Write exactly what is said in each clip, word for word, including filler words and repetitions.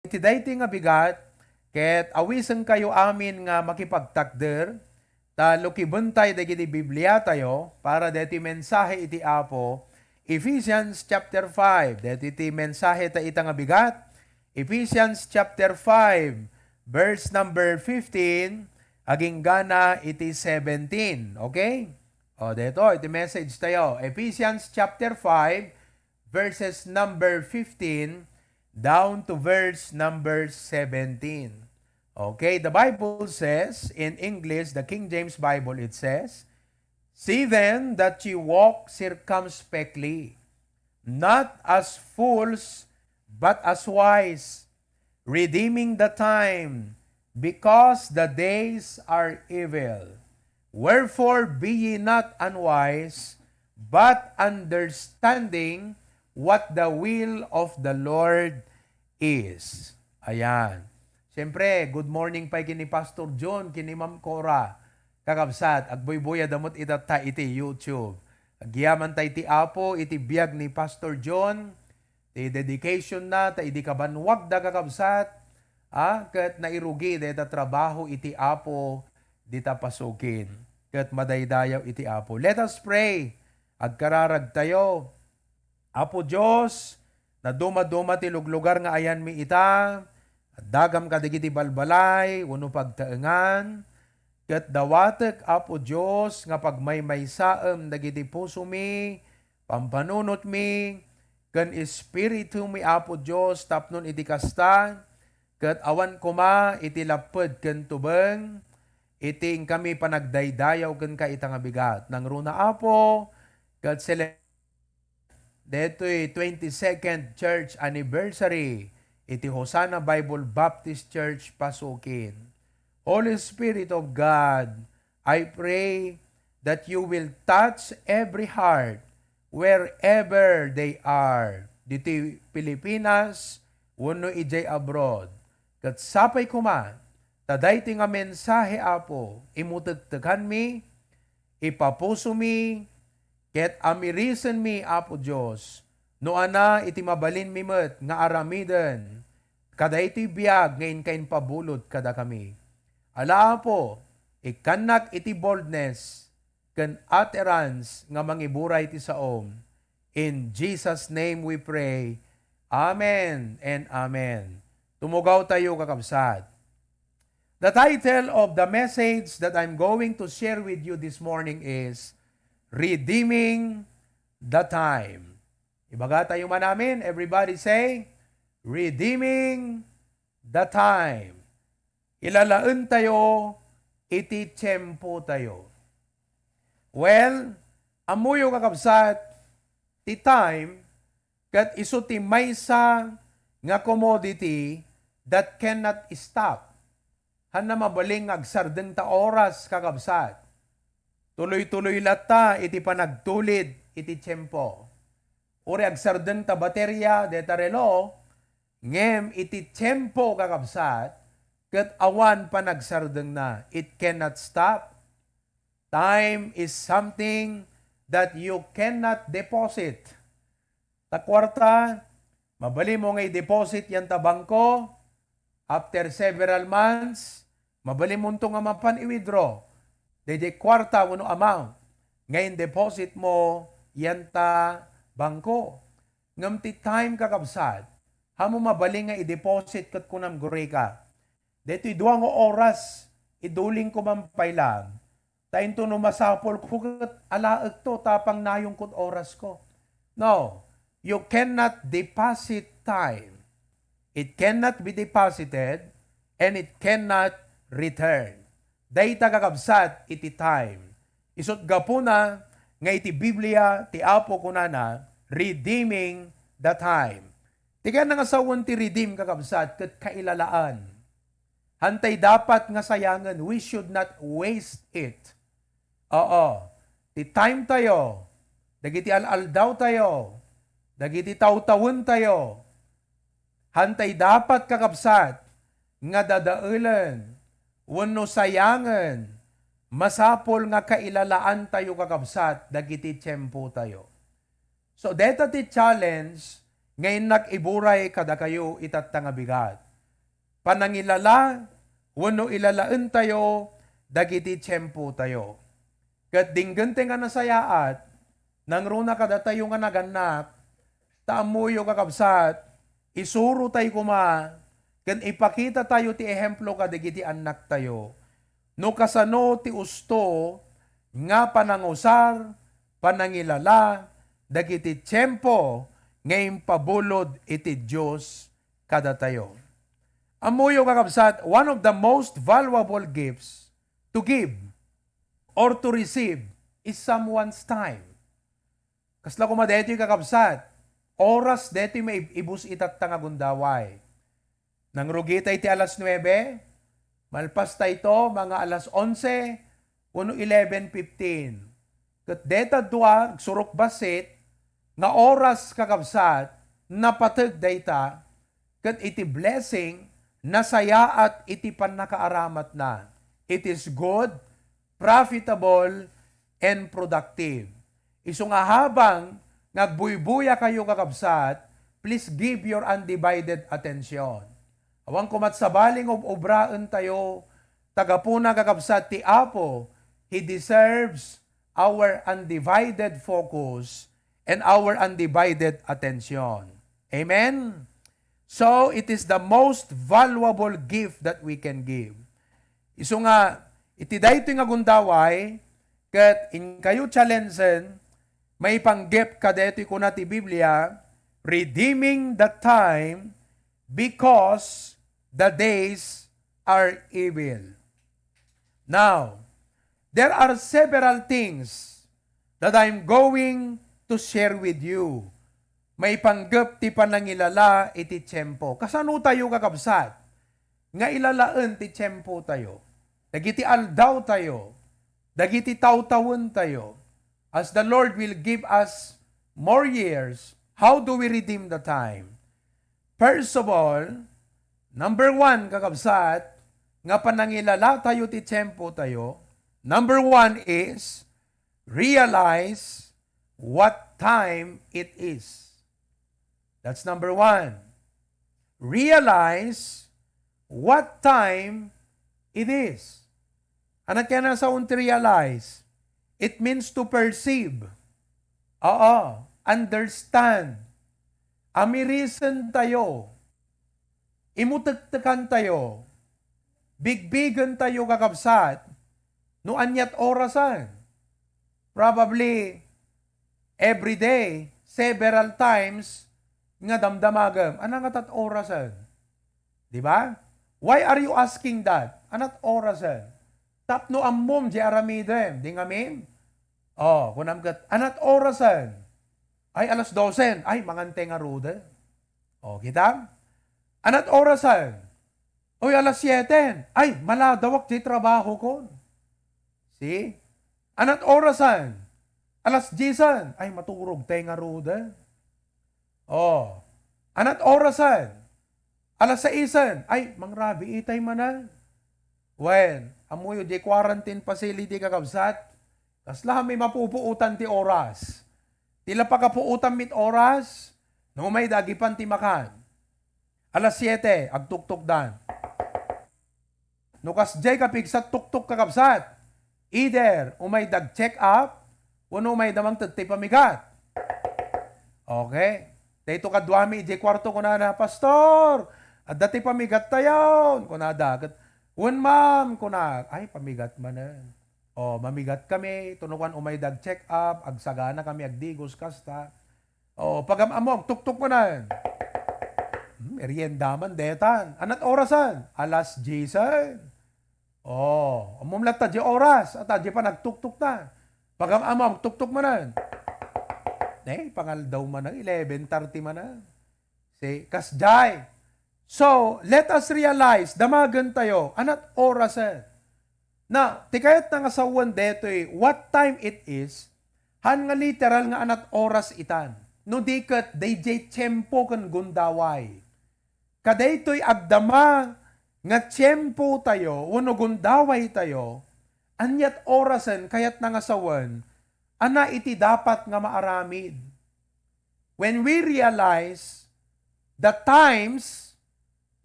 iti daytoy nga bigat, ket awisenkayo amin nga makipagtakder, ta lukibentayo dagiti Bibliatayo para daytoy mensahe iti Apo, Ephesians chapter five. Daytoy ti mensahe ta ita nga bigat, Ephesians chapter five, verse number fifteen, aginggana iti seventeen. Okay? O, daytoy, iti message tayo. Ephesians chapter five, verses number fifteen down to verse number seventeen. Okay, the Bible says, in English, the King James Bible, it says, "See then that ye walk circumspectly, not as fools, but as wise, redeeming the time, because the days are evil. Wherefore be ye not unwise, but understanding what the will of the Lord is." Ayan. Siyempre, good morning pay ken ni Pastor John, ken ni Ma'am Cora. Kakabsat, agbuybuya da met ita ta iti YouTube. Agyamankami iti Apo, iti biag ni Pastor John, ti dedication na, ta idi kabanwagda, kakabsat, a, ket nairugi dayta trabaho iti Apo, dita pasukin, ket madaydayaw iti Apo. Let us pray. Agkararagtayo. Apo Dios, nadumaduma ti luglugar nga ayanmi ita. Addagam kadagiti balbalay wenno pagtaengan, ket dawatek, Apo Dios, nga pagmaymaysaem dagiti pusomi, pampanunotmi, ken espiritumi, Apo Dios, tapno iti kasta, ket awan koma iti lapped ken tubeng, iti inkami panagdaydayaw kenka ita nga bigat. Nangruna, Apo, ket sele-, daytoy twenty-second church anniversary iti Hosanna Bible Baptist Church, Pasukin. Holy Spirit of God, I pray that you will touch every heart wherever they are, ditoy Pilipinas wenno idiay abroad. Ket sapay koma, ta daytoy nga mensahe, Apo, imutektekanmi, ipapusomi, ket amirisenmi, Apo Dios, no ania iti mabalinmi met nga aramiden kadaytoy biag nga inka impabulod kadakami. Ala, Apo, ikkannak iti boldness ken utterance nga mangiburay ti saom. In Jesus' name we pray. Amen and amen. Tumugawtayo, kakabsat. The title of the message that I'm going to share with you this morning is Redeeming the Time. Ibagatayo man amin, everybody say, "Redeeming the time." Ilalaentayo iti tiempotayo. Well, ammoyo, kakabsat, ti time ket isu ti maysa nga commodity that cannot stop. Hanna mabalin nga agsardeng ta oras, kakabsat. Tuloy-tuloy latta iti panagtulid iti tiempo. Uray agsardeng ta bateria deta relo, ngem iti tiempo, kakabsat, ket awan panagsardengna. It cannot stop. Time is something that you cannot deposit. Ta kuarta, mabalinmo nga i-deposit yanta bangko, after several months, mabalinmonto nga mapan i-withdraw daydiay kuarta wenno amount nga in-deposit mo yanta bangko. Ngem ti time, kakabsat, haanmo mabalin nga i-deposit ket kunam, "Gurika, daytoy dua nga oras, idulingko man pay laeng. Ta intono masapulko ket alaekto tapang nayongkod orasko." No, you cannot deposit time. It cannot be deposited and it cannot return. Dayta, kakabsat, iti time. Isut' gapuna nga iti Biblia, ti Apo kunana, "Redeeming the time." Ti kayatna nga sawen ti redeem, kakabsat, ket kailalaan. Haantay dapat nga sayangen. We should not waste it. Oo. Ti time tayo, dagiti al-aldaw tayo, dagiti tawtawen tayo, haantay dapat, kakabsat, nga dadaelen wenno sayangen. Masapul nga kailalaan tayo, kakabsat, dagiti tiempo tayo. So, deta ti challenge nga innak iburay kadakayo itatta nga bigat. panangilala wenno ilalaentayo dagiti tiempotayo. Ket dinggen ti nga nasayaat, nangruna kadatayo nga nagannak, ta ammoyo, kakabsat, isurotay koma ken ipakitatayo ti ehemplo kadagiti annaktayo no kasano ti usto nga panangusar, panangilala dagiti tiempo nga impabulod iti Dios kadatayo. Ammoyo, kakabsat, one of the most valuable gifts to give or to receive is someone's time. Kasla koma daytoy, kakabsat, oras daytoy maib-, ibus-itatta nga gundaway. Nangrugita iti alas nuebe, malpas ta ito, mga alas onse, wenno eleven fifteen. Ket deta dua, agsurok bassit, nga oras, kakabsat, napateg dayta, ket iti blessing, nasayaat iti pannakaaramatna. It is good, profitable, and productive. Isu nga habang nga agbuybuyakayo, kakabsat, please give your undivided attention. Awan koma sabali nga ob-obraentayo, ta gapuna, kakabsat, ti Apo, He deserves our undivided focus and our undivided attention. Amen? So, it is the most valuable gift that we can give. Isu nga, iti daytoy nga gundaway, ket inkayo challengen, maipanggep kadaytoy kuna ti Biblia, redeeming the time because the days are evil. Now, there are several things that I'm going to share with you. Maipanggep ti panangilala iti tiempo. Kasano tayo, kakabsat, nga ilalaen ti tiempo tayo, dagiti aldaw tayo, dagiti tawtawen tayo, as the Lord will give us more years, how do we redeem the time? First of all, number one, kakabsat, nga panangilala tayo ti tiempo tayo, number one is realize what time it is. That's number one. Realize what time it is. Ano kaya nasa ti realize? It means to perceive. Oo, understand. Amirisen tayo. Imutektekan tayo. Bigbigen tayo, kakabsat, no aniat orasan. Probably, every day, several times, nga damdamagem, "Ano nga tat orasen?" Di ba? Why are you asking that? "Anat orasen?" Tapno ammom di aramidem, di ngamin? Oh, kunam ket, "Anat orasen?" "Ay, alas dosen." "Ay, mangante ngaruden." Oh, kita? "Anat orasen?" "Oy, alas sieten." "Ay, maladawak di trabaho kon." See? "Anat orasen?" "Alas diesen." "Ay, maturog tay ngaruden." Oh. "Anat orasen?" "Alas saisen." "Ay, mangrabii tay manen." Wen, ammoyo, di quarantine facility, kakabsat, kasla mi mapupuotan ti oras. Ti la pakapuotan mit oras, no umay dagipan ti makan. Alas siete, agtuktukdan. No kasdiay kapigsat tuktok, kakabsat, either umay dag check up, wenno umay da mangted ti pamigat. Okay. Dayto kaduami idiay kuarto, kunana, "Pastor, adda ti pamigat tayon," kunada. Ket, "Wen, ma'am," kuna. "Ay, pamigat manen." Oh, mamigat kami, tunukan umay dag check up, agsagana kami agdigos kasta. Oh, pagam-ammo, agtuktok manen. Hmm, merienda man detan. "Anat orasen?" "Alas diesen." Oh, ammom latta di oras, at di pa nagtuktok ta. Pagam-ammo, agtuktok manen. Eh, pangaldaw manen, eleven thirty manen. See, kasdiay. So, let us realize, damagen tayo, anat orasen. Now, ti kayatna nga sawen detoy, what time it is, han nga literal nga anat oras itan. No di ket, dayjay tiempo ken gundaway. Kadaytoy agdama nga tiempo tayo, wenno gundaway tayo, aniat orasen kayatna nga sawen, ana iti dapat nga maaramid. When we realize the times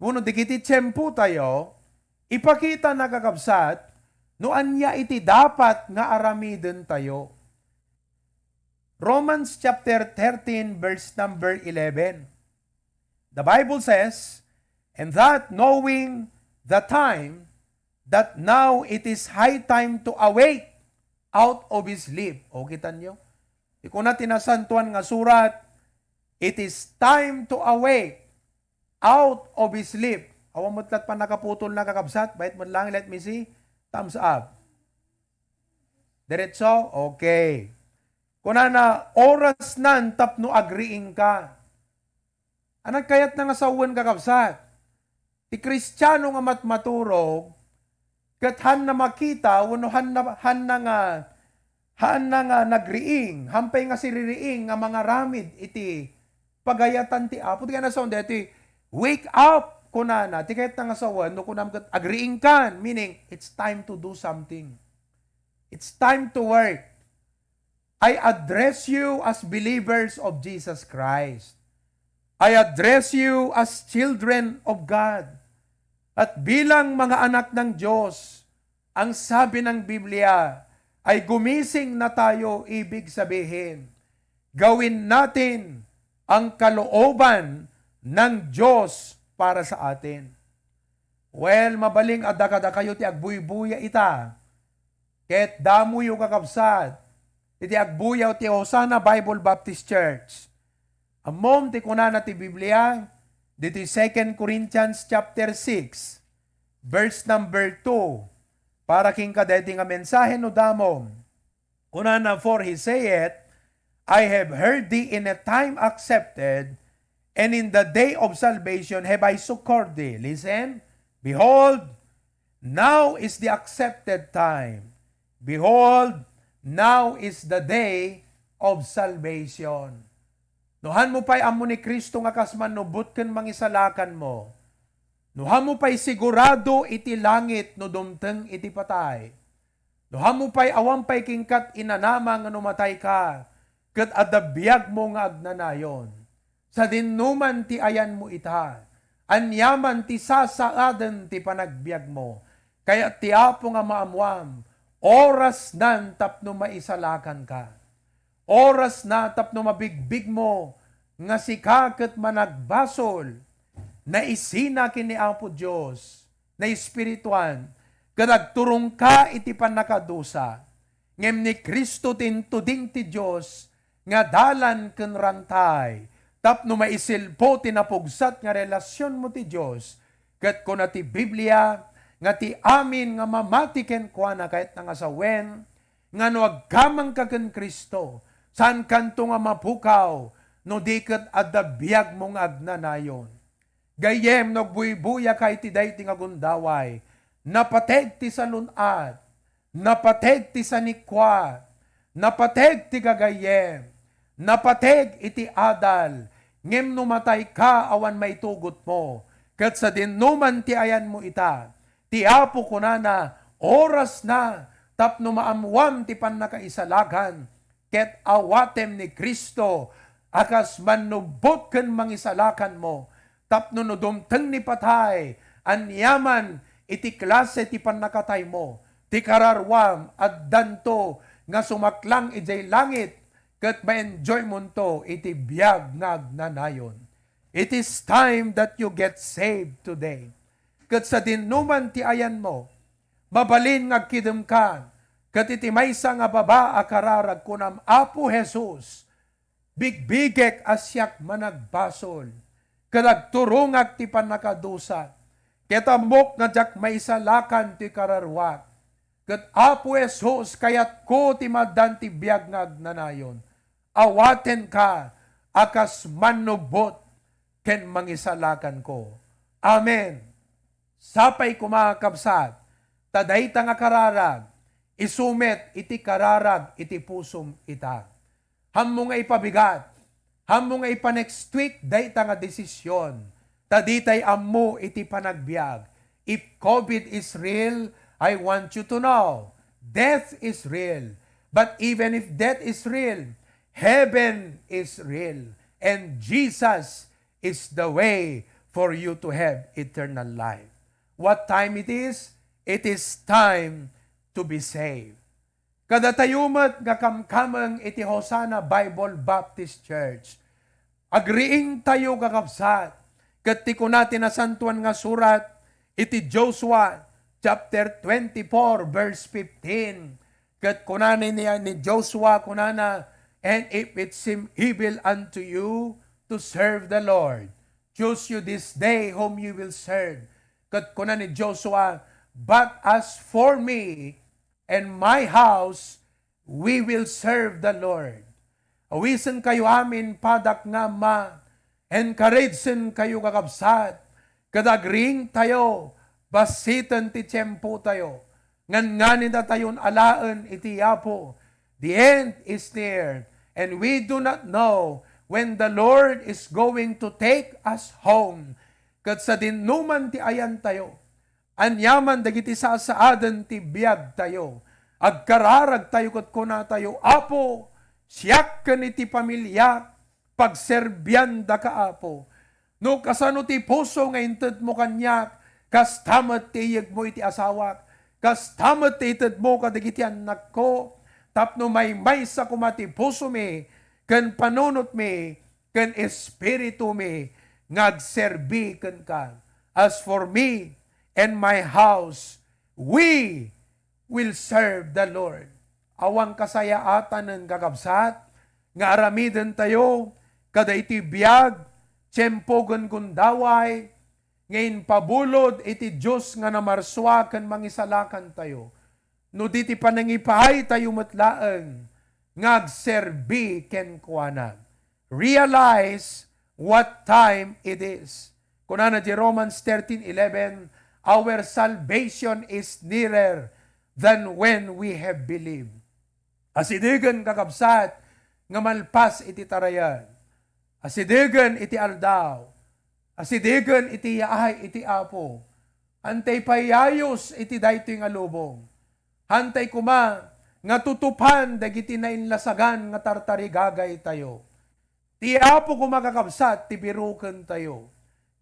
wenno dagiti tiempotayo, ipakitana, kakabsat, no ania iti dapat nga aramidentayo. Romans chapter thirteen, verse number eleven. The Bible says, "And that knowing the time, that now it is high time to awake out of his sleep." O, kita nyo? Ikuna ti Nasantuan nga Surat, "It is time to awake out of his sleep." Awan met lat pannakaputol na, kakabsat. Bait mo lang, let me see. Thumbs up. Diretso? Okay. Kunana, "Oras nan tapno agriingka." Anang kayatna nga sawen, kakabsat? Ti Kristiano nga matmaturog, ket hanna makita wenno hanna, hanna nga, hanna nga nagriing, hampay nga siririing nga mangaramid iti pagayatan ti Apo. Ti kayatna sawen daytoy, "Wake up," kunana. Ti kayatna nga sawen, no kunam ket, "Agriingkan," meaning, it's time to do something. It's time to work. I address you as believers of Jesus Christ. I address you as children of God. At bilang mga anak ng Diyos, ang sabi ng Biblia ay gumising na tayo, ibig sabihin, gawin natin ang kalooban ng Diyos para sa atin. Well, mabalin a dakadakayo ti agbuybuya ita. Ket damoyo, kakabsat, iti agbuyaw ti Hosanna Bible Baptist Church. Ammom ti kunana ti Biblia, diti Second Corinthians chapter six, verse number two. Para kenka daytoy nga mensahe no damom. Kunana, "For he saith, I have heard thee in a time accepted, and in the day of salvation have I succored thee." Listen, "Behold, now is the accepted time. Behold, now is the day of salvation." No han mo pay ammo ni Cristo nga kas mannubot ken mangisalakan mo, no han mo pay sigurado iti langit no dumteng iti patay, no han mo pay awan pay kenkat inanama nga no matay ka, ket adda biag mo nga agnanayon. Sadin no man ti ayan mo ita, ania man ti sasaaden ti panagbiag mo, kayat ti Apo nga maammuam, oras nan tapno maisalakan ka. Oras na tapno mabigbig mo nga sika ket managbasol, naisina ken ni Apo Dios, naespirituan, ket agturongka iti pannakadusa. Ngem ni Cristo ti intuding ti Dios nga dalan ken rantay tapno maisilpo ti napugsat nga relasionmo ti Dios. Ket kuna ti Biblia nga ti amin nga mamati kenkuana kayatna nga sawen, nga no agkamangka ken Cristo, saankanto nga mapukaw no di ket adda biagmo nga agnanayon. Gayyem no agbuybuyaka iti daytoy nga gundaway, napateg ti salun-at, napateg ti sanikua, napateg ti gagayyem, napateg iti adal, ngem no matayka awan maitugotmo, ket sadin no man ti ayanmo ita, Ti Apo kunana, oras na tapno maammuam ti pannakaisalakan, ket awatem ni Cristo a kas mannubot ken mangisalakanmo, tapno no dumteng ni patay, aniaman iti klase ti pannakataymo, ti kararuam addanto nga sumaklang idiay langit, ket ma-enjoymonto iti biag nga agnanayon. It is time that you get saved today. Ket sadin no man ti ayanmo, mabalin nga agkidemka, ket iti maysa nga baba a kararag kunam, "Apo Jesus, bigbigek a siak managbasol, ket agturongak ti pannakadusa, ket ammok nga diak maisalakan ti kararuak. Ket Apo Jesus, kayatko ti maaddan ti biag nga agnanayon. Awatenka a kas mannubot ken mangisalakanko. Amen." Sapay koma, kabsat, ta dayta nga kararag, isu met iti kararag iti pusom ita. Hammo nga ipabigat, hammo nga ipa-next week dayta nga desisyon, ta ditay ammo iti panagbiag. If COVID is real, I want you to know, death is real. But even if death is real, heaven is real. And Jesus is the way for you to have eternal life. What time it is? It is time to be saved. Kadatayo met nga kamkameng iti Hosanna Bible Baptist Church, agriingtayo, kakabsat, ket ti kuna ti Nasantoan nga Surat iti Joshua chapter twenty-four, verse fifteen, ket kunana ni, ni Joshua, kunana, "And if it seem evil unto you to serve the Lord, choose you this day whom you will serve." Ket kuna ni Joshua, "But as for me and my house, we will serve the Lord." Awisenkayo amin, padak nga ama, encouragenkayo, kakabsat, ket agriingtayo, basiten ti tiempotayo, ngan nganitatayon alaen iti Apo. The end is near, and we do not know when the Lord is going to take us home. Ket sadinoman ti ayantayo, aniaman dagiti sasaaden ti biagtayo, agkararagtayo ket kunatayo, "Apo, siak ken iti pamiliak, pagserbiandaka, Apo." No kasano ti puso nga intedmo kaniak, kasta met ti iyegmo iti asawak, kasta met ti itedmo kadagiti annakko, tapno maymaysa koma ti pusomi ken panunotmi ken espiritumi nga agserbi kenka. As for me and my house, we will serve the Lord. Awan kasayaatanen, kakabsat, nga aramidentayo kada iti biag, tiempo ken gundaway nga impabulod iti Dios nga namarsua ken mangisalakantayo, no di ti panangipaaytayo met laeng nga agserbi kenkuana. Realize what time it is. Kunana di Romans thirteen eleven, "Our salvation is nearer than when we have believed." Asidegen, kakabsat, nga malpas iti tarayan. Asidegen iti aldaw. Asidegen iti yaay iti Apo. Antay payayos iti daytoy nga lubong. Antay koma nga tutupan dagiti nainlasagan nga tartarigagaytayo. Ti Apo koma, kakabsat, ti birukentayo.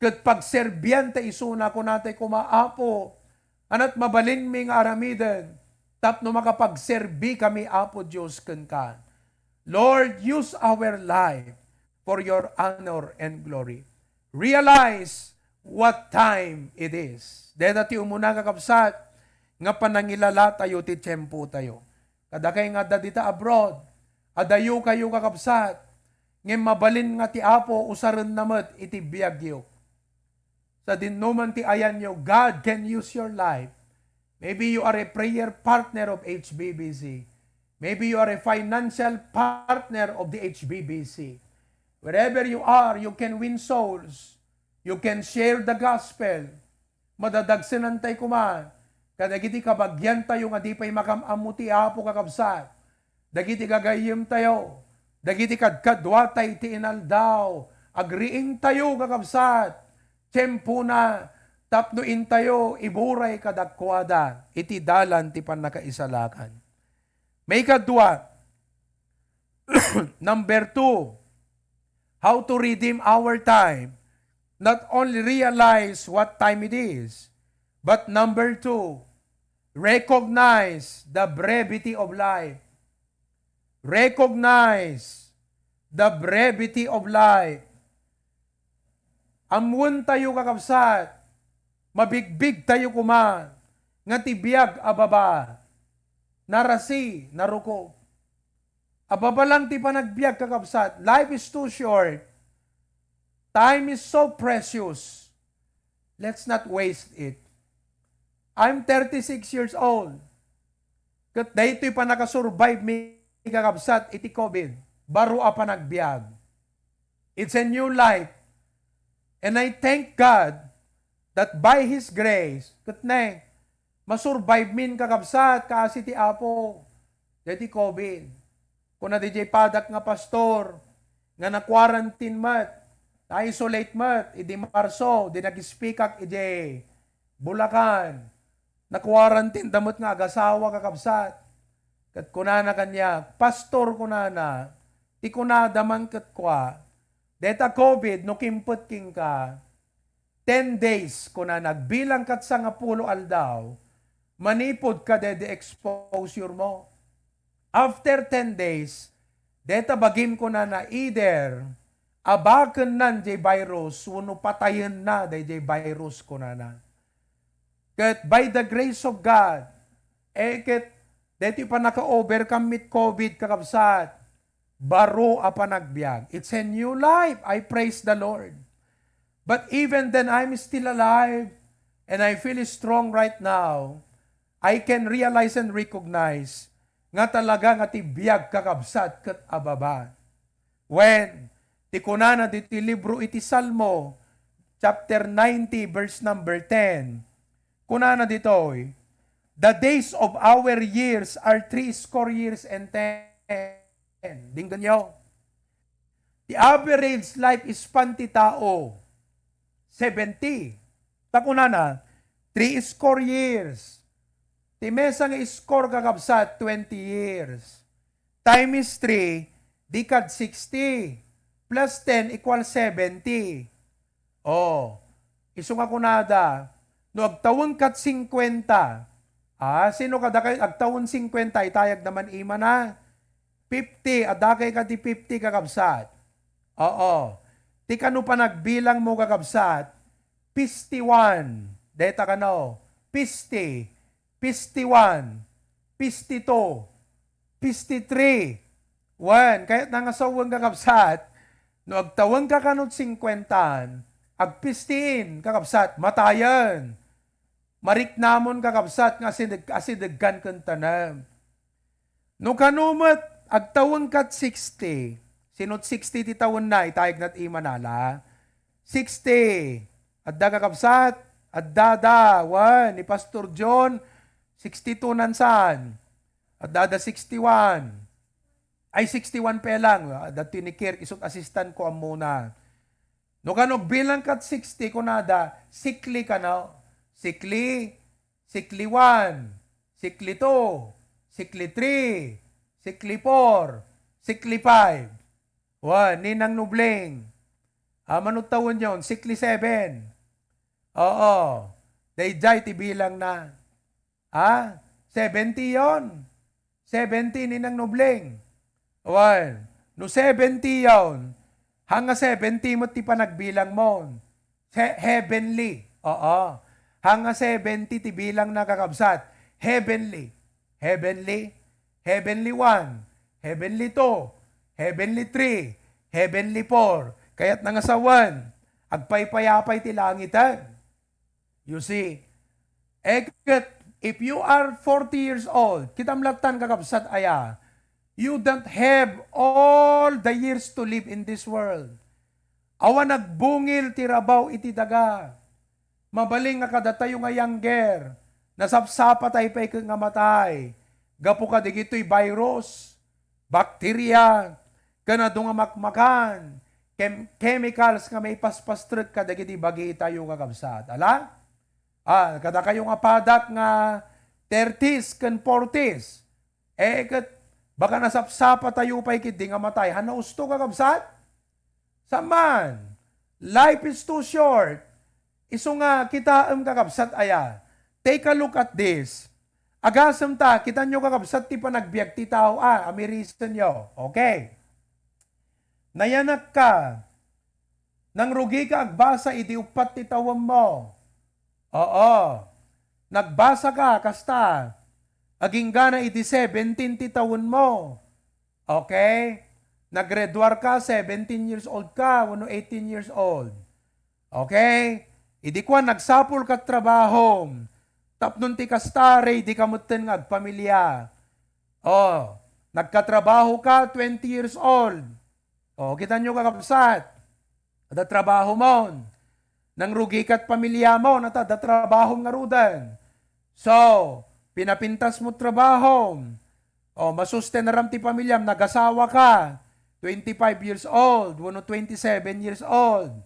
Ket pagserbianta isuna, kunatay koma, "Apo, anat mabalinmi nga aramiden tapno makapagserbikami, Apo Dios, kenka. Lord, use our life for your honor and glory." Realize what time it is. Deta ti umuna, kakabsat, nga panangilalatayo ti tiempotayo. Kadakay nga adda dita abroad, adayo kayo, kakabsat, ngem mabalin nga ti Apo usarenna met iti biagyo. Sadinoman ti ayanyo, God can use your life. Maybe you are a prayer partner of H B B C. Maybe you are a financial partner of the H B B C. Wherever you are, you can win souls. You can share the gospel. Madadagsenantay koma kadagiti kabagiantayo nga di pay makam-ammo ti Apo, kakabsat. Dagiti gagayyemtayo, dagiti kadkaduatayo iti inaldaw, agriingtayo, kakabsat, tiempona tapno intayo iburay kadakuada iti dalan ti pannakaisalakan. Maikadua, number two, how to redeem our time. Not only realize what time it is, but number two, recognize the brevity of life. Recognize the brevity of life. Ammoentayo, kakabsat, mabigbigtayo koma nga ti biag a baba, narasi, naruko. A baba lang ti panagbiag, kakabsat. Life is too short. Time is so precious. Let's not waste it. I'm thirty-six years old. Ket daytoy pannakasurvive mi, kakabsat, iti COVID. Baro a panagbiag. It's a new life. And I thank God that by His grace, ket ne, masurvive min, kakabsat, kaasi ti Apo, daytoy COVID. Kuna diay padak nga pastor, nga na-quarantine met, na-isolate met, idi Marso, di nag-speakak idiay Bulacan. Na-quarantine da met nga agasawa, kakabsat. Ket kunana kaniak, "Pastor," kunana, "ti kunada man ket kua, dayta COVID, no kimpet kenka, ten days, kunana, agbilang kat sangapulo aldaw, manipud ka daydi exposure mo. After ten days, deta bagim, kunana, either abakennan jay virus wenno patayenna dayjay virus, kunana. Ket by the grace of God, eh, ket daytoy pannaka-overcome mit COVID, kakabsat, baro a panagbiag. It's a new life. I praise the Lord. But even then, I'm still alive and I feel strong right now. I can realize and recognize nga talaga nga ti biag, kakabsat, ket ababa. Wen, ti kunana ditoy libro iti Salmo, chapter ninety, verse number ten. Kunana ditoy, "The days of our years are three score years and ten." Dinggenyo. The average life span ti tao, seventy. Ta kunana, three score years. Ti maysa nga score, kakabsat, twenty years. Times three, di kad sixty. Plus ten equals seventy. Oh, isu nga kunada, no agtawen kad singkwenta, ah, sino kadakayo agtawen singkwenta, itayagna man imana? Fifty, adda kay kadi fifty, kakabsat? Oo. Ti kano panagbilang mo, kakabsat, fifty-one. Deta kano, fifty, fifty-one, fifty-two, fifty-three. Wen, kayatna nga sawen, kakabsat, no agtawen ka kanod singkwentan, agfifty-in, kakabsat, matayen. Mariknamon, kakabsat, nga asideg-, asidegkan ken tanem. No kano met agtawen kad sixty, sinot sixty ti tawenna, itayagna ti imana la? Sixty. Adda, kakabsat? Adda da. Wen, ni Pastor John, sixty-two nan saan? Adda da sixty-one. Ay, sixty-one pa lang. Adda ti ni Kirk, isut assistant ko ammona. No kano agbilang kad sixty, kunada, sikli kano. Sikli, sikli one, sikli two, sikli three, sikli four, sikli five. Wen, Ninang Nubling. Ah, mano tawenyon, sikli seven. Oo. Daydiay ti bilangna. Ha? Seventy yon. Seventy, Ninang Nubling. Wen, no seventy yon, hanga seventy met ti panagbilang mo. Se-, heavenly. Oo. Hanga seventy ti bilangna, kakabsat. Heavenly. Heavenly. Heavenly one. Heavenly two. Heavenly three. Heavenly four. Kayatna nga sawen, agpaypayapay ti langiten. You see? Eh, ket, if you are forty years old, kitam lattan, kakabsat, aya, you don't have all the years to live in this world. Awan agbungil ti rabaw iti daga. Mabalin nga kadatayo nga younger, nasapsapatay pay ket nga matay gapu kadagitoy virus, bakteria, ken adu nga makmakan, chem-, chemicals nga maipaspastrek kadagiti bagitayo, kakabsat. Ala? Ah, kadakayo nga padak nga thirties ken forties. Eh, ket baka nasapsapatayo pay ketdi nga matay. Hana usto, kakabsat? Saan man. Life is too short. Isu nga kitaem, kakabsat, aya. Take a look at this. Agasem ta, kitanyo, kakabsat, ti panagbiag ti tao, ah, amirisenyo. Okay. Nayanak ka. Nangrugi ka agbasa idi uppat ti tawen mo. Oo. Nagbasa ka, kasta. Aginggana idi seventeen ti tawen mo. Okay? Naggraduar ka, seventeen years old ka, wenno eighteen years old. Okay? Idi kuan, nagsapul ka trabaho. Tapno ti kasta, ready ka metten nga agpamilia. Oh, nagkatrabaho ka, twenty years old. Oh, kitanyo, kakabsat. Adda trabaho mo. Nangrugi kat pamilya mo, nata, adda trabaho ngaruden. So, pinapintas mo trabaho. Oh, masustenaram ti pamilyam, nagasawa ka. Twenty-five years old, wenno twenty-seven years old.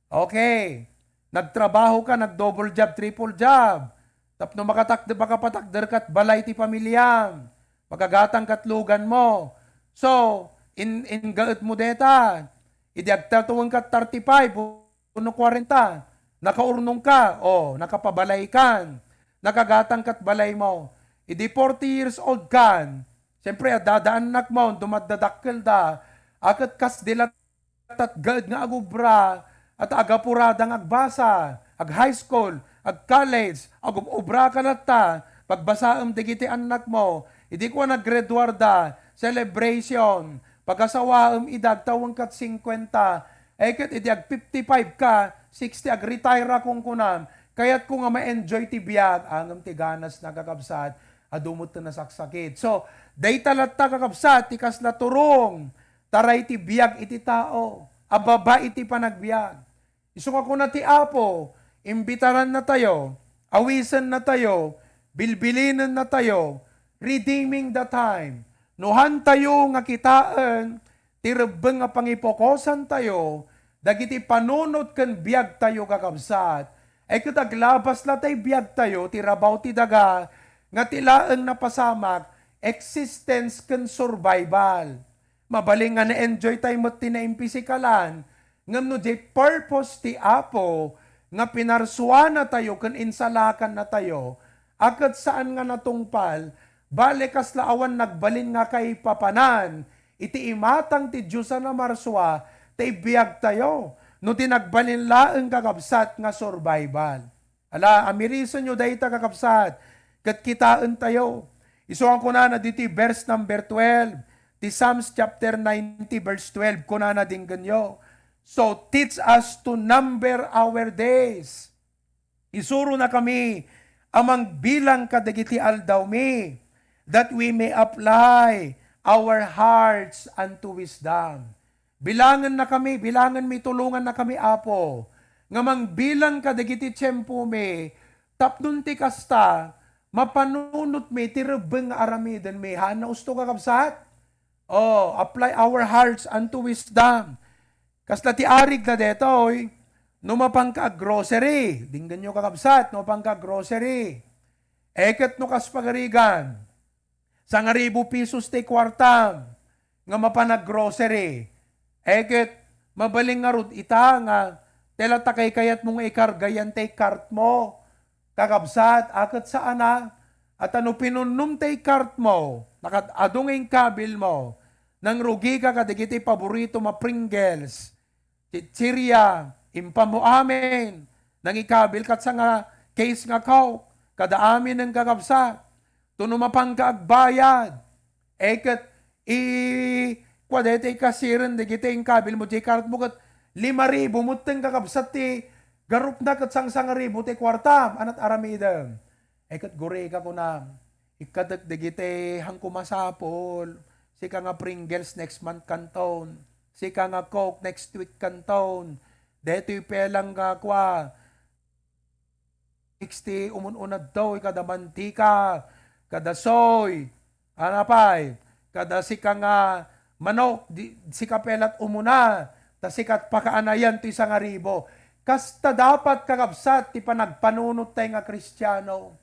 Okay. Nagtrabaho ka, nag-double job, triple job. Tapno makatakder, makapatakder kat balay ti pamilyam. Makagatang kat lugan mo. So, in, in gaet mo deta. Idi agtatuon kat thirty-five, wenno kwarenta. Nakaurnongka, o, nakapabalaykan. Nakagatang ket balaymo. Idi forty years old kan, siyempre, adda da annakmo, dumadadakkelda. A ket kasdi latta tatgaed nga agubra, at agapurada nga agbasa, ag-high school, ag-college, agub-ubra ka latta, pagbasaem dagiti annakmo, idi kuana graduarda, celebration, pagasawaem ida agtawen kat singkuenta, e ket idi ag fifty-five ka, sixty, ag-retire a kunkunam, kayatko nga ma-enjoy ti biag, ngem ti ganasna, kakabsat, adu met ti nasaksakit. So, dayta latta, kakabsat, ti kasla turong, taray ti biag iti tao, a baba iti panagbiag. Isu nga kuna ti Apo, imbitarannatayo, awisennatayo, bilbilinennatayo, redeeming the time. No hantayo nga kitaen ti rebbeng nga pangipokosantayo dagiti panunot ken biagtayo, kakabsat, e ket aglabas la tay biagtayo ti rabaw ti daga nga ti laeng napasamak, existence ken survival. Mabalin nga na-enjoy tayo met ti naimpisikalan, ngem no di purpose ti Apo nga pinarsuanatayo ken insalakannatayo, a ket saan nga natungpal, bale kasla awan nagbalin nga kaipapanan iti imatang ti Dios a namarsua ti biagtayo, no di nagbalin laeng, kakabsat, nga survival. Ala, amirisenyo dayta, kakabsat, ket kitaentayo. Isu nga kunana ditoy verse number twelve, ti Psalms chapter ninety, verse twelve, kunana, dinggenyo, "So teach us to number our days." Isuronakami a mangbilang kadagiti aldawmi, that we may apply our hearts unto wisdom. Bilangennakami, bilangenmi, tulongannakami, Apo, nga mangbilang kadagiti tiempomi, tapno ti kasta, mapanunotmi ti rebbeng nga aramidenmi. Haan nga usto, kakabsat? Oh, apply our hearts unto wisdom. Kasla ti arigna detoy, no mapanka ag-grocery, dinggenyo, kakabsat, no mapanka ag-grocery. E ket no kas pagarigan, sangaribu pesos ti kuartam nga mapan ag-grocery. E ket mabalin ngarud ita nga ti latta kaykayatmo nga ikarga yan tay cart mo, kakabsat, a ket saan a, ta no pinunnom tay cart mo, nakad-adu nga inkabil mo, nangrugika kadagiti paboritom a Pringles, chichirya, impam mo amin, nangikabil kat sanga case nga Coke, kada aminen, kakabsat. Tuno mapanka agbayad, e ket i-, kua daytoy cashieren dagiti inkabil mo diay cart mo ket lima ribu metten, kakabsat, ti garupna ket sangsangaribu ti kuartam, anat aramidem. E ket gurika, kunam, ikkatek dagiti hanko masapul, sika nga Pringles next month kanton, sika nga Coke next week kanton, daytoy pelang nga kua, sixty umun-unad toy, kada mantika, kada soy, ana pay, kada sika nga manok, di, sika pelat umuna, ta sikat pakaanayan toy sangaribu. Kasta dapat, kakabsat, ti panagpanunot tay nga Kristiano.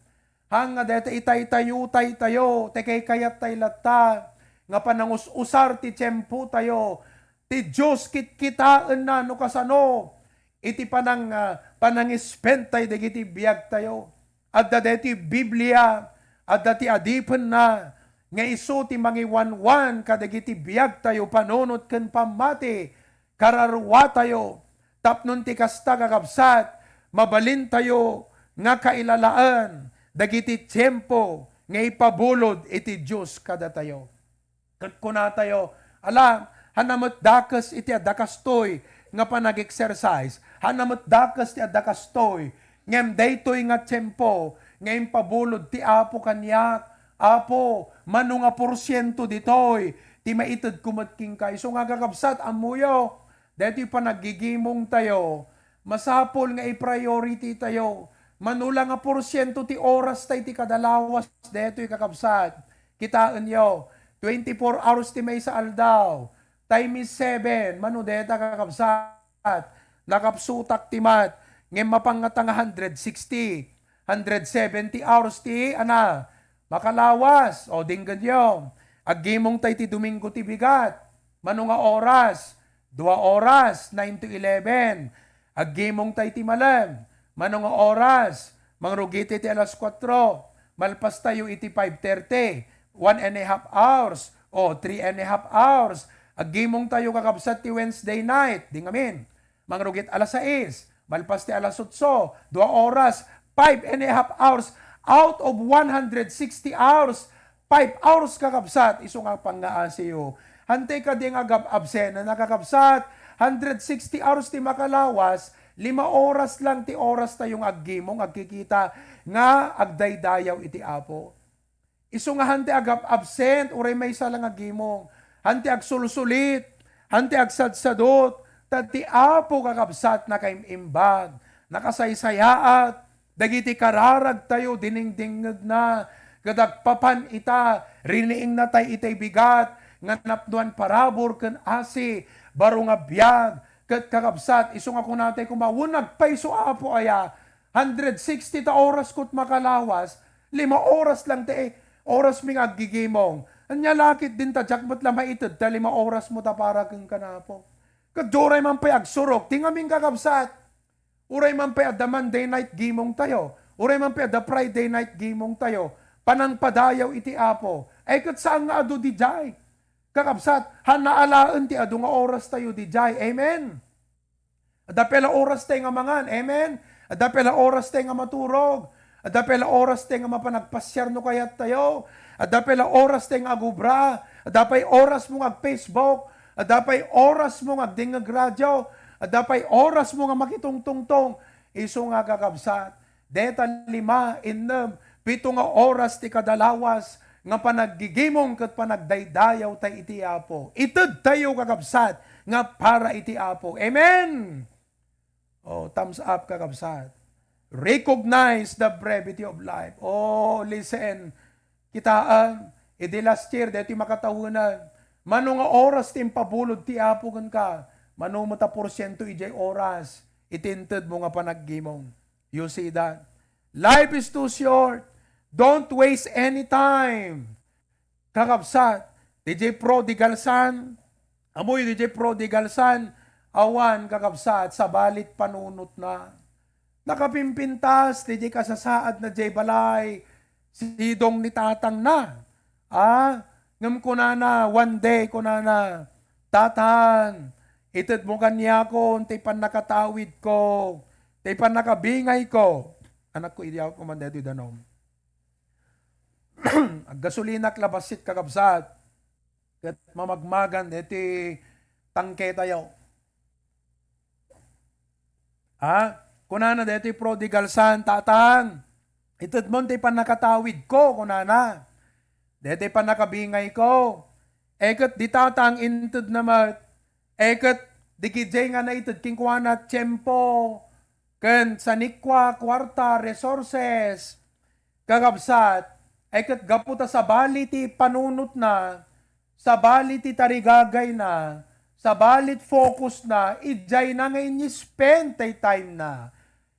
Haan nga dayta itaytayutay tayo, ti kaykayat tay latta, nga panangus-usar ti tiempo tayo, ti Dios kitkitaenna no kasano iti panang-, ah, panangispend tay dagiti biag tayo. Adda daytoy Biblia, adda ti adipenna, nga isu ti mangiwanwan kadagiti biag tayo, panunot ken pammati, kararua tayo. Tapnon ti kasta, kakabsat, mabalin tayo nga kailalaen dagiti tiempo nga ipabulod iti Dios kadatayo. Ket kunatayo, ala, haan a met dakes iti adda kastoy nga panag-exercise, haan a met dakes ti adda kastoy, ngem daytoy nga tiempo nga impabulod ti Apo kaniak, Apo, mano nga porsiento ditoy ti maitedko met kenka? Isu nga, kakabsat, ammoyo, daytoy panaggigimong tayo, masapul nga i-priority tayo. Mano la nga porsiento ti oras tay ti kada lawas daytoy, kakabsat. Kitaenyo, twenty-four hours ti maysa aldaw. Time is seven. Mano dayta, kakabsat? Nakapsutak ti math, ngem mapangngatang a hundred sixty, hundred seventy hours ti, ana, makalawas. O, dinggenyo. Aggimong tay ti Domingo ti bigat. Mano nga oras? Dua oras, nine to eleven. Aggimong tayo iti malem. Mano nga oras? Mangrugit iti alas kuatro. Malpas tayo iti five thirty. One and a half hours. O, three and a half hours. Aggimong tayo, kakabsat, ti Wednesday night. Di ngamin. Mangrugit alas sais. Malpas ti alas otso. Dua oras. Five and a half hours. Out of one hundred sixty hours, five hours, kakabsat, isu nga pangngaasiyo. Hantay kadi nga agab-absent, a, kakabsat, hundred sixty hours ti makalawas, lima oras lang ti oras tayo nga aggimong, agkikita nga agdaydayaw iti Apo. Isu nga hantay agab-absent, uray maysa lang aggimong. Hantay agsulsulit, hantay agsadsadot, ta ti Apo, kakabsat, nakaim-imbag, nakasaysayaat, dagiti kararagtayo, dinengdengngegna, ket agpapan ita, riniingna tay itay bigat nga napnuan parabur ken asi, baro nga biag, ket kakabsat, isu nga kunatay koma, wen agpayso, Apo, aya, hundred sixty ta oras ket makalawas, lima oras lang ti oras mi nga aggigimong. Ania la ketdin ta diak met la maited ta lima oras mo ta para kenka, Apo. Ket uray man pay agsurok, ti ngamin, kakabsat. Uray man pay adda Monday night gimong tayo. Uray man pay adda Friday night gimong tayo. Panangpadayaw iti Apo. Ay ket saan nga adu didiay. Kakabsat, haan alaen ti adu nga oras tayo didiay. Amen. Adda pay la oras tayo nga mangan. Amen. Adda pay la oras tayo nga maturog. Adda pay la oras tayo nga mapan agpasiar no kayat tayo. Adda pay la oras tayo nga agubra. Adda pay oras mo nga ag-Facebook. Adda pay oras mo nga agdingngeg radio. Adda pay oras mo nga makitungtungtong. Isu nga, kakabsat, deta lima, innem, pito nga oras ti kadalawas nga panaggigimong ket panagdaydayaw tay iti Apo. Ited tayo, kakabsat, nga para iti Apo. Amen! Oh, thumbs up, kakabsat. Recognize the brevity of life. Oh, listen. Kitaan, idi last year, daytoy makatawenan. Mano nga oras ti impabulod ti Apo kenka? Mano met a porsiento idiay oras iti inted mo nga panaggimong? You see that? Life is too short. Don't waste any time. Kakabsat, didiay prodigal son, amoy didiay prodigal son, awan, kakabsat, sabali ti panunotna. Nakapimpintas didiay kasasaadna didiay balay, sidong ni tatangna. Ah, ngem kunana, one day, kunana, "Tatang, itedmo kaniakon ti pannakatawidko, ti pannakabingayko." Anakko, idi ako man daytoy danum. Aggasolinak la bassit, kakabsat. Ket mamagmagan iti tangke tayo. Ha? Kunana daytoy prodigal son, "Tatang, itedmon ti pannakatawidko," kunana. "Daytoy pannakabingayko." E ket di tatang intedna met. E ket di kidiay nga naited kenkuana tiempo ken sanikua, kuarta, resources. Kakabsat, e ket gapu ta sabali ti panunotna, sabali ti tarigagayna, sabali ti focusna, idiayna nga ini-spend tay timena.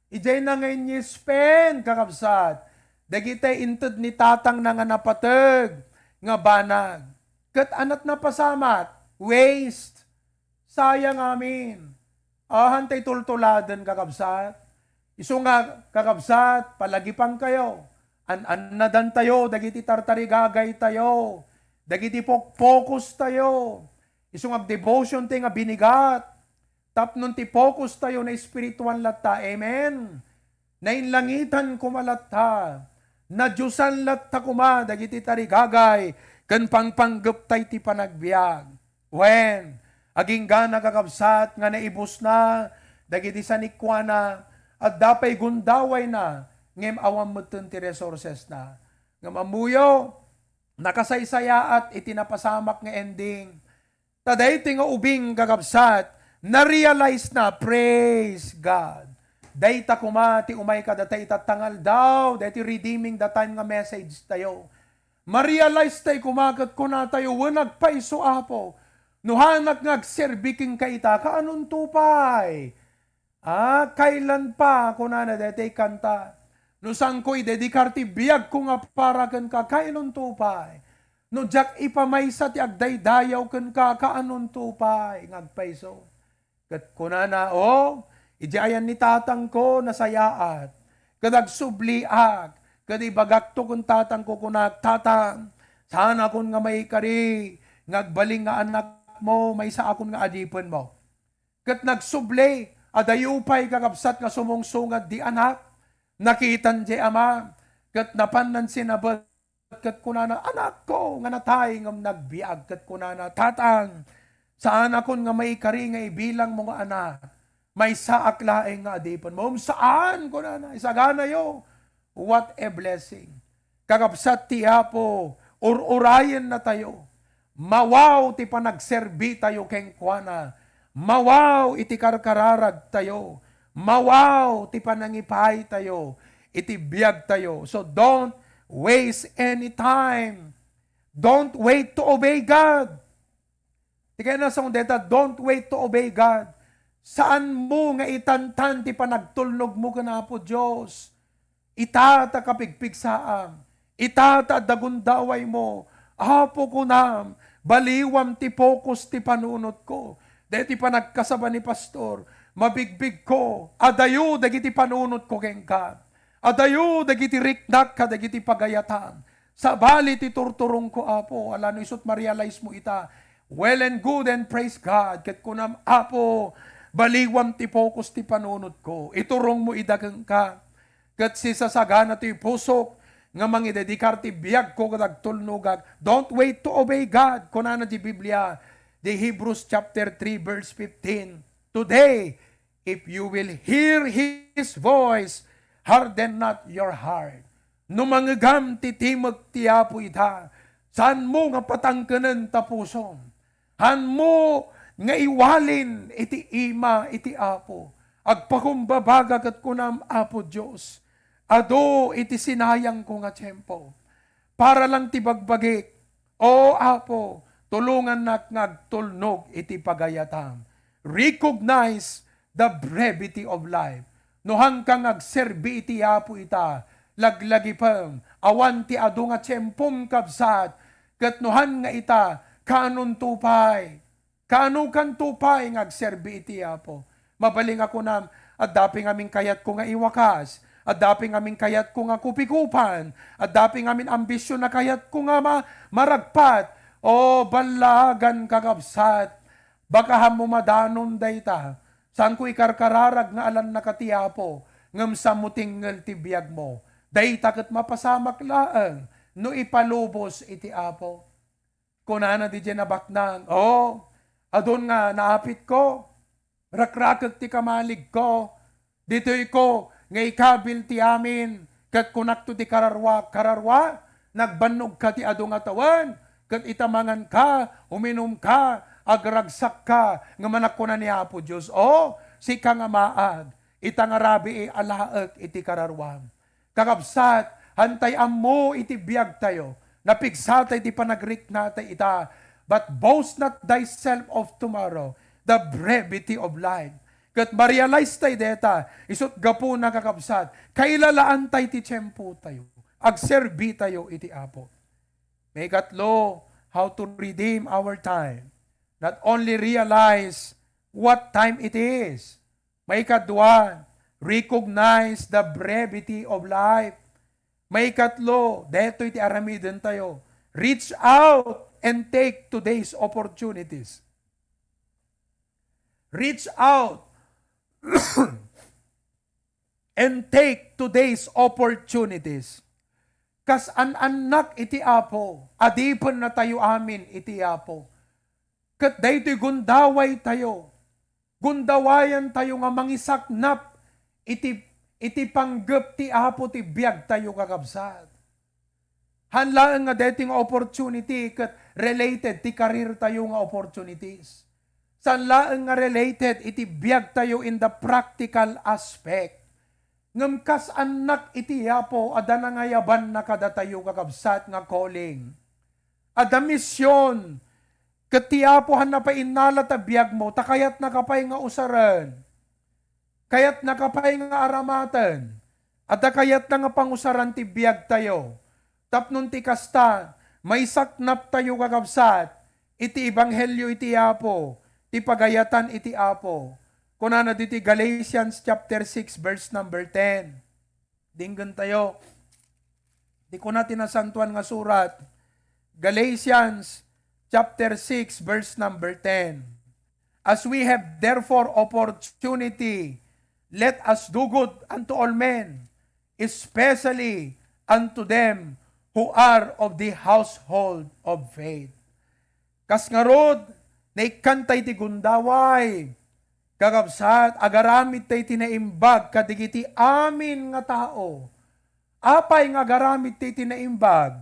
Idiayna nga ini-spend, kakabsat, dagiti inted ni tatangna nga napateg nga banag. Ket anat napasamak, waste. Sayang amin. Ahan tay tultuladen, kakabsat. Isu nga, kakabsat, palagipankayo. An-annadantayo dagiti tartarigagaytayo, dagiti fo-, focus tayo. Isu nga devotion tayo nga binigat. Tapno ti focus tayo na espirituan latta. Amen. Nainlangitan koma latta. Nadiosan latta koma dagiti tarigagay ken pangpanggep tay ti panagbiag. Wen, agingga, kakabsat, nga naibusna dagiti sanikuana, adda pay gundawayna, ngem awan metten ti resourcesna. Ngem ammoyo, nakasaysayaat iti napasamak nga ending. Ta daytoy nga ubing, kakabsat, na-realize na, praise God. Dayta koma ti umay kadata ita nga aldaw, daytoy redeeming the time nga message tayo. Ma-realize tayo koma ket kuna tayo, "Wen, agpayso, Apo. No haanak nga agserbi kenka ita, kaanonto pay?" Ah, kailan pa, kunana daytoy kanta. No saanko idedikar ti biagko nga para kenka, kainonto pay? No diak ipamaysa ti agdaydayaw kenka, kaanonto pay nga agpayso? Ket kunana, "O, Idiay ayan ni tatangko, nasayaat. Ket agsubliak, ket ibagakto ken tatangko, kunak, "Tatang, saanakon nga maikari nga agbalin nga anakmo, maysaakon nga adipenmo." Ket nagsubli, adayo pay, kakabsat, nga sumungsungad di anak. Nakitan di ama, ket napan nansinabat, ket kunana, "Anakko nga natay ngem nagbiag." Ket kunana, "Tatang, saanakon nga maikari nga ibilangmo nga anak. Maysaak laeng nga adipenmo." "Saan," kunana, "isaganayo." What a blessing. Kakabsat ti Apo, ur-urayen natayo. Mawaw ti panagserbi tayo kenkuana. Mawaw iti karkararag tayo. Mawaw ti panangipaay tayo iti biag tayo. So don't waste any time. Don't wait to obey God. Ti kayatna nga song deta, don't wait to obey God. Saan mo nga itantan ti panagtulnog mo ken Apo Dios? Ita ta kapigpigsaam. Ita ta adda gundaway mo. Apo, kunam, baliwam ti focus ti panunot ko. Deti panagkasaba ni Pastor, mabigbig ko. Adayo dagiti panunot ko kenka. Adayo dagiti riknak kadagiti pagayatam. Sabali ti turturong ko, Apo, ala no isut ma-realize mo ita. Well and good and praise God. Ket kunam, Apo, baliwam ti focus ti panunot ko. Iturong mo ida kenka. Ket sisasagana ti pusok nga mangidedikar ti biag ko ket agtulnogak. Don't wait to obey God. Kunana di Biblia, di Hebrews chapter three, verse fifteen, "Today, if you will hear His voice, harden not your heart." No mangegam ti timek ti Apo ita, saan mo nga patangkenen ta pusom. Saan mo nga iwalin iti ima iti Apo. Agpakumbabaga ket kunam, Apo Dios, adu iti sinayangko nga tiempo. Para lang ti bagbagik, O Apo, tulongannak nga agtulnog iti pagayatam. Recognize the brevity of life. No haanka nga agserbi iti Apo ita, laglagipem, awan ti adu nga tiempom, kabsat, ket no haan nga ita, kaanonto pay? Kaanokanto pay nga agserbi iti Apo? Mabalin nga kunam, adda pay ngamin kayatko nga iwakas, adda pay ngamin kayatko nga kupikupan, adda pay ngamin ambision a kayatko nga ma-, maragpat. O, ballagan, kakabsat, baka hammo madanon dayta. Saanko ikarkararag nga alannaka ti Apo, ngem saanmo tingngel ti biagmo. Dayta ket mapasamak laeng no ipalubos iti Apo. Kunana didiay nabaknang, "O, adun nga naapitko, rakrakek ti kamaligko, ditoyko nga ikabil ti amin, ket kunakto ti kararua, 'Kararua, nagbannogka ti adu nga tawen, ket ita manganka, uminumka, agragsakka.' Ngem ania kuna ni Apo Dios, 'O, sika nga maag, ita nga rabii a laek iti kararuam.'" Kakabsat, haantay ammo iti biagtayo. Napigsatay ti panagriknatay ita. But boast not thyself of tomorrow, the brevity of life. Ket ma-realize tay deta, isut gapuna, kakabsat, kailalaantay ti tiempotayo. Agserbitayo iti Apo. Maikatlo, how to redeem our time. Not only realize what time it is, Maikadua, recognize the brevity of life. Maikatlo, detoy ti aramidentayo. Reach out and take today's opportunities. Reach out and take today's opportunities. Kas-an-annak iti Apo, adipennatayo amin iti Apo. Ket daytoy gundawaytayo, gundawayantayo nga mangisaknap iti, iti panggep ti Apo ti biagtayo, kakabsat. Haan laeng nga daytoy nga opportunity ket related ti career tayo nga opportunities. Saan laeng nga related iti biagtayo in the practical aspect. Ngem kas-annak iti Apo, adda nangayabanna kadatayo, kakabsat, nga calling. Adda mision. Ket ti Apo, haanna pay innala ta biagmo, ta kayatnaka pay nga usaren. Kayatnaka pay nga aramaten. Adda kayatna nga pangusaran ti biagtayo. Tapno ti kasta, maisaknaptayo, kakabsat, iti ebanghelio iti Apo, ti pagayatan iti Apo. Kunana ditoy Galatians chapter six, verse number ten. Denggen tayo. Di kuna ti Nasantoan nga Surat. Galatians chapter six, verse number ten. As we have therefore opportunity, let us do good unto all men, especially unto them who are of the household of faith. Kas ngarud, naikkanta iti gundaway, kakabsat, agaramid tayo iti naimbag kadagiti amin nga tao. Apay nga agaramid tayo iti naimbag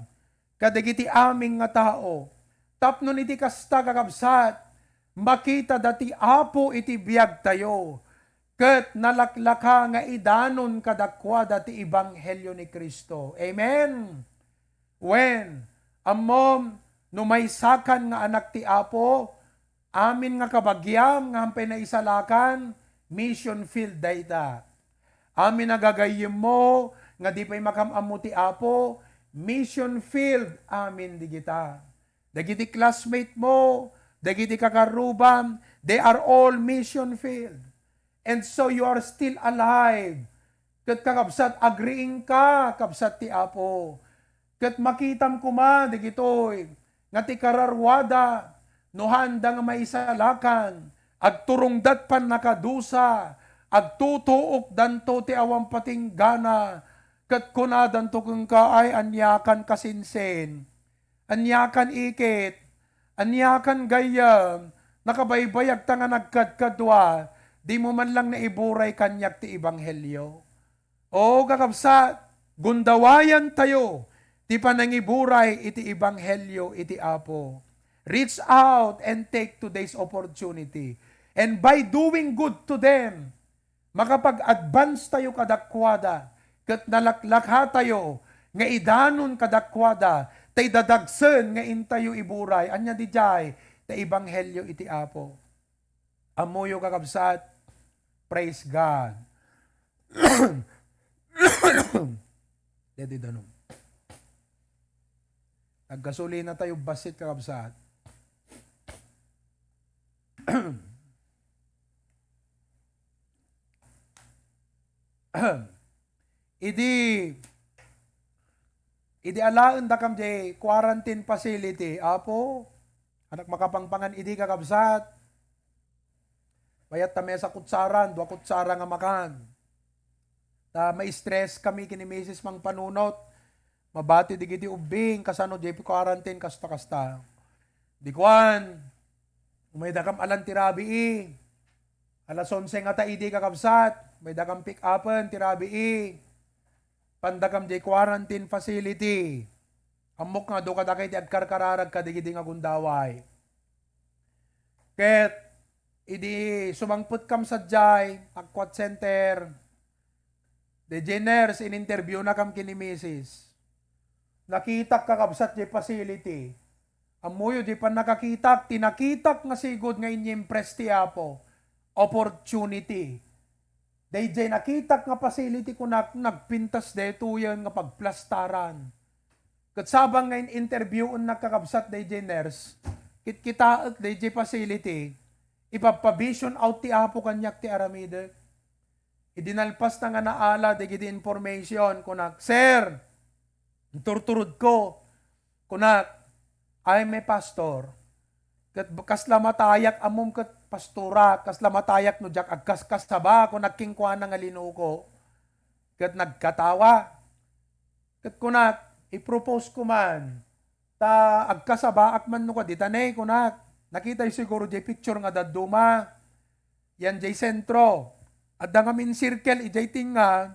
kadagiti amin nga tao? Tapno iti kasta, kakabsat, makita da ti Apo iti biag tayo, ket nalaklaka nga idanon kadakuada ti ebanghelio ni Cristo. Amen. Wen, ammom, no maysakan nga anak ti Apo, amin nga kabagiam nga ampay naisalakan, mission field dayta. Amin a gagayyemmo nga di pay makam-ammo ti Apo, mission field amin digita. Dagiti classmate mo, dagiti kakarrubam, they are all mission field. And so you are still alive. Ket kakabsat, agriingka, kabsat ti Apo. Ket makitam koma dagitoy nga ti kararuada, no haanda nga maisalakan, agturongda ti pannakadusa, agtutuokdanto ti awan patinggana, ket kunadanto kenka, "Ay, aniakan kasinsin, aniakan ikit, aniakan gayyem, nakabaybayagta nga nagkadkadua, dimo man lang naiburay kaniak ti ebanghelio." O, kakabsat, gundawayantayo ti panangiburay iti ebanghelio iti Apo. Reach out and take today's opportunity. And by doing good to them, makapag-advance tayo kadakuada, ket nalaklakatayo nga idanon kadakuada, ta idadagsen nga intayo iburay. Ania diay? Ta ebanghelio iti Apo. Ammoyo, kakabsat? Praise God. Deti danum. Nagkasulina tayo bassit, kakabsat. Idi, idi alaendakam diay quarantine facility, Apo, anak makapangpangan idi, kakabsat. Mayat ta mesa kutsaran, dua kutsara nga makan. Ta ma-stress kami ken ni misis mangpanunot. Mabati dagiti ubbing, kasano diay quarantine, kasta, kasta. Di kuan, umaydakam alan ti rabii. Alas onse ngata idi, kakabsat, umaydakam pick-upen ti rabii. Pandakam diay quarantine facility. Ammok nga adu kadakay ti agkarkararag kadagidi nga gundaway. Ket idi sumangpetkam sadiay, agquat center, diay nurse, in-interviewnakam ken ni misis. Nakitak, kakabsat, diay facility. Ammoyo diay pannakakitak, ti nakitak nga sigud nga inyimpress ti Apo, opportunity. Daydiay nakitak nga facility, kunak, nagpintas daytoyen nga pagplastaran. Ket sabang nga in-interviewennak, kakabsat, daydiay nurse, kitkitaek daydiay facility, ipappa-vision out ti Apo kaniak ti aramidek. Idi nalpasna nga naala dagiti information, kunak, "Sir, inturturod ko." Kunak, "I'm a pastor." Ket kasla matayak, ammom ket pastora, kasla matayak no diak agkaskasaba, kunak kenkuana nga linuko. Ket nagkatawa. Ket kunak, "I-propose ko man, ta agkasabaak man no kadi ta ne," kunak. Nakitayo siguro diay picture nga dadduma. Yan diay sentro. Adda ngamin circle idiay tengnga,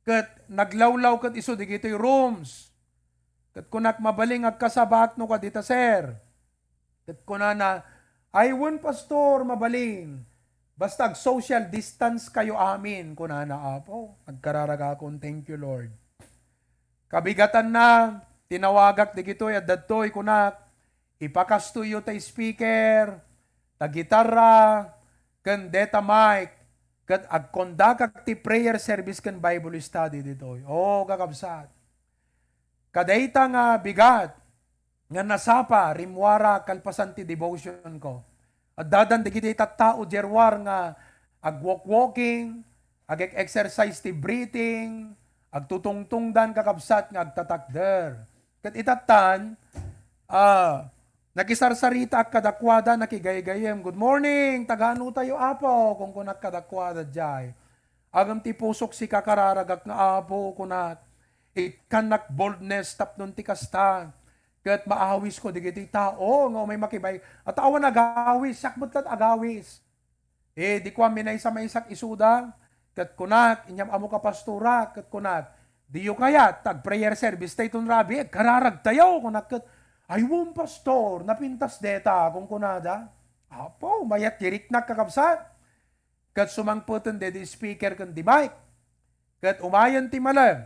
ket naglawlaw ket isu dagitoy rooms. Ket kunak, "Mabalin nga agkasabaak no kadi ta, sir?" Ket kunana, "Ay wen, pastor, mabalin. Basta ag-social distance kayo amin," kunana, Apo. Nagkararagakon, "Thank you, Lord." Kabigatanna, tinawagak dagitoy, adda ditoy, kunak, "Ipakastoyo ta speaker, ta gitarra, ken deta mic, ket agkondakak ti prayer service ken Bible study ditoy." O, kakabsat, kadayta nga bigat nga nasapa, rimmuara kalpasan ti devotion ko. Addadan dagiti tattao, Jeruar, nga ag-walk-walking, ag-exercise ti breathing, agtutungtungdan, kakabsat, nga agtatakder. Ket itattan, ah, nakisarsaritaak kadakuada, nakigaygayem. "Good morning, taga-ano tayo, Apo?" kunkunak kadakuada jay. "Agem ti pusok sika kararagak nga Apo," kunak. Ikkannak boldness tapnon ti kasta. Ket maawisko dagiti tao nga umay makibay-, a tao nga agawis, siak met la't agawis. Eh, idi kuan, minaysa-maysak isuda, ket kunak, inyam ammo ka pastora, ket kunak, "Diyo kayat, ta ag-prayer service tayo ton rabii, agkararag tayo," kunak ket, "Ay, wen, pastor, napintas deta," kunkunada. Apo, mayat ti riknak, kakabsat. Ket sumangpeten daydi speaker ken di mic. Ket umayen ti malem,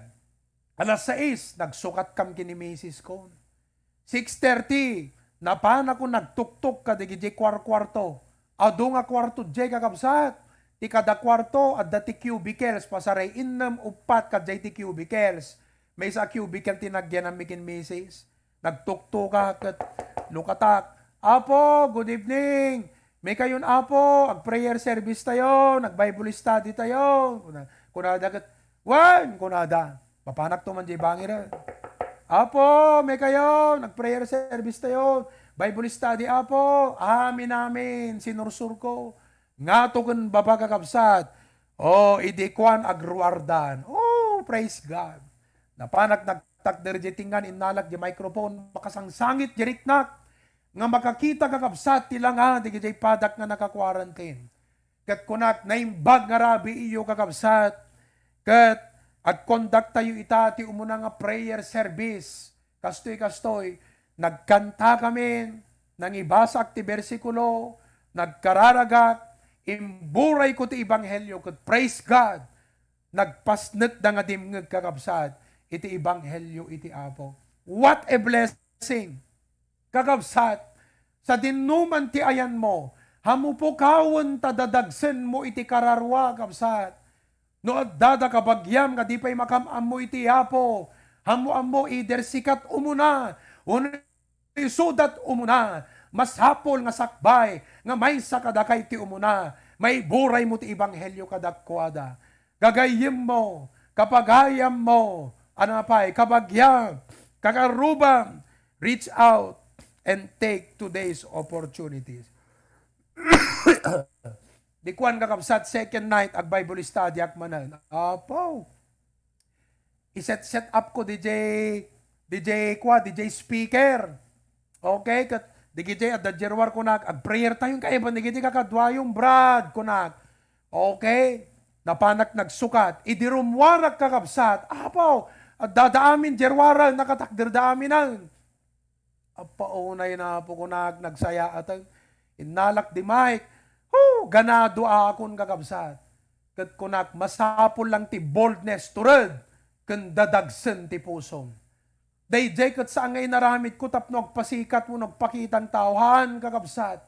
alas sais, nagsukatkam ken ni misisko. Six thirty, napanakon nagtuktok kadagiti kuarkuarto. Adu nga kuarto jay, kakabsat. Ti kada kuarto, adda ti cubicles, pasaray innem, uppat, kadiay ti cubicles. Maysa a cubicle ti nagyanammi ken misis. Nagtuktoka ket lukatak, "Apo, good evening. Mikayon, Apo, ag-prayer service tayo, nag-Bible study tayo." Kuna-, kunada ket, "Wen," kunada. Mapanakto man jay bangir. "Apo, mikayon, nag-prayer service tayo. Bible study, Apo." Amin, amin. Sinursurko. Ngato ken baba, kakabsat. Oh, idi kuan, agruardan. Oh, praise God. Napanak nagtakder jay tingan, innalak jay microphone, makasangsangit jay riknak. Nga makakita, kakabsat, ti langa dagiti padak nga naka-quarantine. Ket kunak, "Naimbag nga rabiiyo, kakabsat, ket ag-conduct tayo ita ti umuna nga prayer service." Kastoy, kastoy, nagkantakamin, nangibasaak ti bersikulo, nagkararagak, imburayko ti ebanghelio, ket praise God, nagpasnekda nga dimngeg, kakabsat, iti ebanghelio iti Apo. What a blessing! Kakabsat, sadinoman ti ayanmo, ammo pukawen ta dadagsenmo iti kararua, kabsat. No addada kabagiam nga di pay makam-ammo iti Apo, ammo-ammo, either sikat umuna, wenno isudat umuna, masapul nga sakbay nga maysa kadakay ti umuna, maiburaymo ti ebanghelio kadakuada. Gagayyemmo, kapagayammo, ano pay, kabagiam, kakarrubam, reach out and take today's opportunities. Di kuan, kakabsat, second night ag-Bible study ak manen. Apo. I-set, set up ko D J, D J kua, D J speaker. Okay, ket D J adda Jeruar kunak, "Ag-prayer tayo, kaiban dagiti kakaduayo, Brad," kunak. Okay, napanak nagsukat. Idi rummuarak, kakabsat, apo, adda da amin Jeruar, nakatakderda amin. Apo, unay na, apo, kunak, nagsayaat. Innalak di mic. Hu, ganado akon, kakabsat. Ket kunak, masapul lang ti boldness, tured, ken dadagsen ti pusom. Daydiay ket saan nga inaramidko tapno agpasikat wenno agpakitang tao. Haan, kakabsat.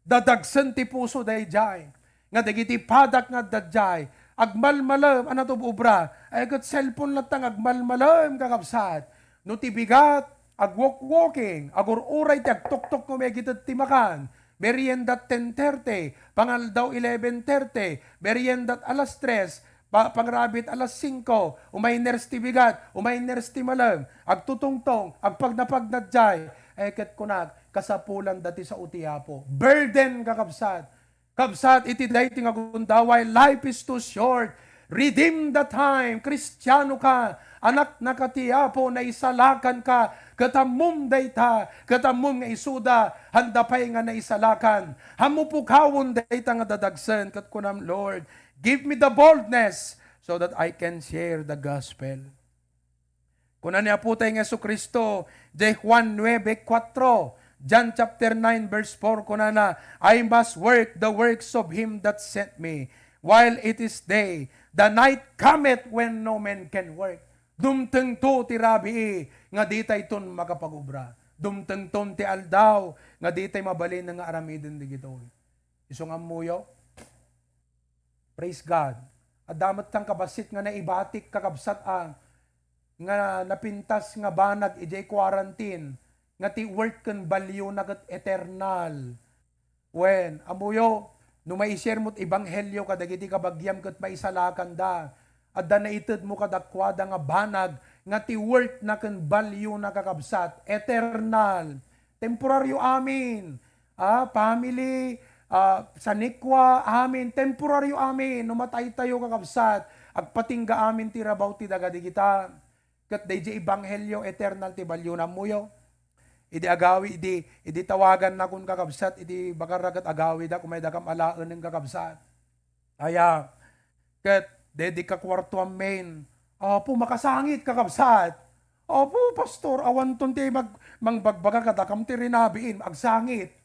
Dadagsen ti puso daydiay. Nga dagiti padak nga adda diay, agmalmalem a natubobra. Ay, ket cellphone latta nga agmalmalem, kakabsat. No ti bigat, ag-walk-walking, agur-uray ti agtuktok nga umegited ti makan. Merienda ten thirty, pangaldaw eleven thirty, merienda alas tres, pa-, pangrabit alas singko, umayners ti bigat, umayners ti malem, agtutungtong, agpagnapagna diay, ay ket kunak, kasapulan dati sao ti Apo. Burden, kakabsat. Kabsat, iti daytoy nga gundaway, life is too short. Redeem the time. Kristiano ka, anak na ka ti Apo, naisalakan ka, ket ammom dayta, ket ammom nga isuda, handa pay nga naisalakan. Ammo pukawon dayta nga dadagsen, ket kunam, Lord, give me the boldness so that I can share the gospel. Kuna ni Apotay nga Jesu-Cristo, jay Juan nuebe kuatro, John chapter nine verse four, kunana, "I must work the works of him that sent me while it is day. The night cometh when no man can work." Dumtengto ti rabii nga ditayton makapag-obra. Dumtengton ti aldaw nga ditay mabalin nga aramiden digitoy. Isu nga ammoyo, praise God. Adda met kang kabassit nga naibatik, kakabsat, a, nga napintas nga banag idiay quarantine, nga ti worth ken value na ket eternal. Wen, ammoyo, no maisirmo ti ebanghelio kadagiti kabagiam ket maisalakanda, adda naitedmo kadakuada nga banag nga ti worth na ken value na, kakabsat, eternal. Temporario amin. Ah, family, ah, sanikwa, amin. Temporario amin. No mataytayo, kakabsat, agpatingga amin ti rabaw ti daga digita. Ket daydiay ebanghelio, eternal ti value na, ammoyo. Idi agawi, idi, idi tawagannakon, kakabsat, idi bakara ket agawidak, umaydakam alaenen, kakabsat. Aya, ket daydi kakuarto amin. Apo, makasangit, kakabsat. Apo, pastor, awanton ti mag-, mangbagbaga kadakam ti rinabiin, agsangit.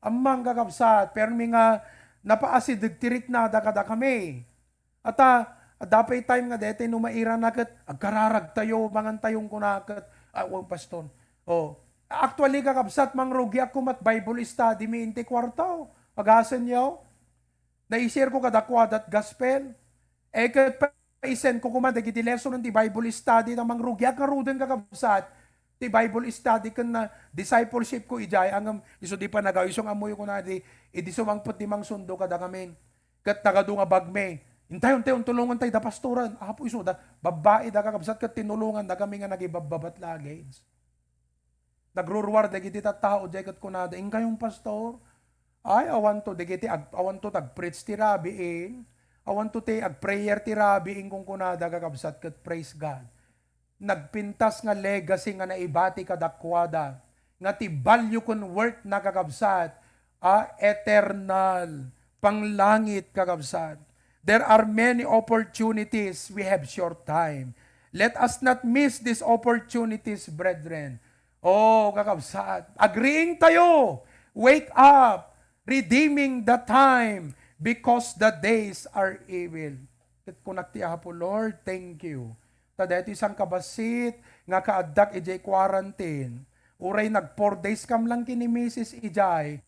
Ammang, kakabsat, permi nga napaasideg ti riknada kadakami. Ata, adda pay time nga daytoy no mairana ket agkararagtayo, mangantayon kuna ket, ah, wen, pastor. Oh. Actually, kakabsat, mangrugiak koma ti Bible study mi iti kuarto. Agasenyo? Naisirko kadakuada ti gospel. Eh, ket pa-, isenko koma dagiti lesson ti Bible study, ta mangrugiak ngaruden, kakabsat, ti Bible study ken na discipleship ko idiay, ngem isu di panagaw, isu nga ammoyo kuna di, idi sumangpet di mangsundo kadakamin. Ket nagadu nga bagmi, "Intayon, intayon, tulongan tay da pastoran." Apo, isu da, babbai da, kakabsat, ket tinulongan da kami nga nagibabbabat luggage. Nagruruar dagiti tattao diay ket kunada, "Inkayon, pastor?" Ay, awanto dagiti ag-, awanto ti ag-preach ti rabiin. Awanto ti ag-prayer ti rabiin, kunkunada, kakabsat, ket praise God. Nagpintas nga legacy nga naibati kadakuada, nga ti value ken worth na, kakabsat, a eternal, panglangit, kakabsat. There are many opportunities, we have short time. Let us not miss these opportunities, brethren. Oh, kakabsat, agriing tayo. Wake up, redeeming the time, because the days are evil. Ket kunak ti Apo, "Lord, thank you. Ta daytoy sangkabassit nga kaaddak idiay quarantine. Uray nag four days kam lang ken ni misis idiay.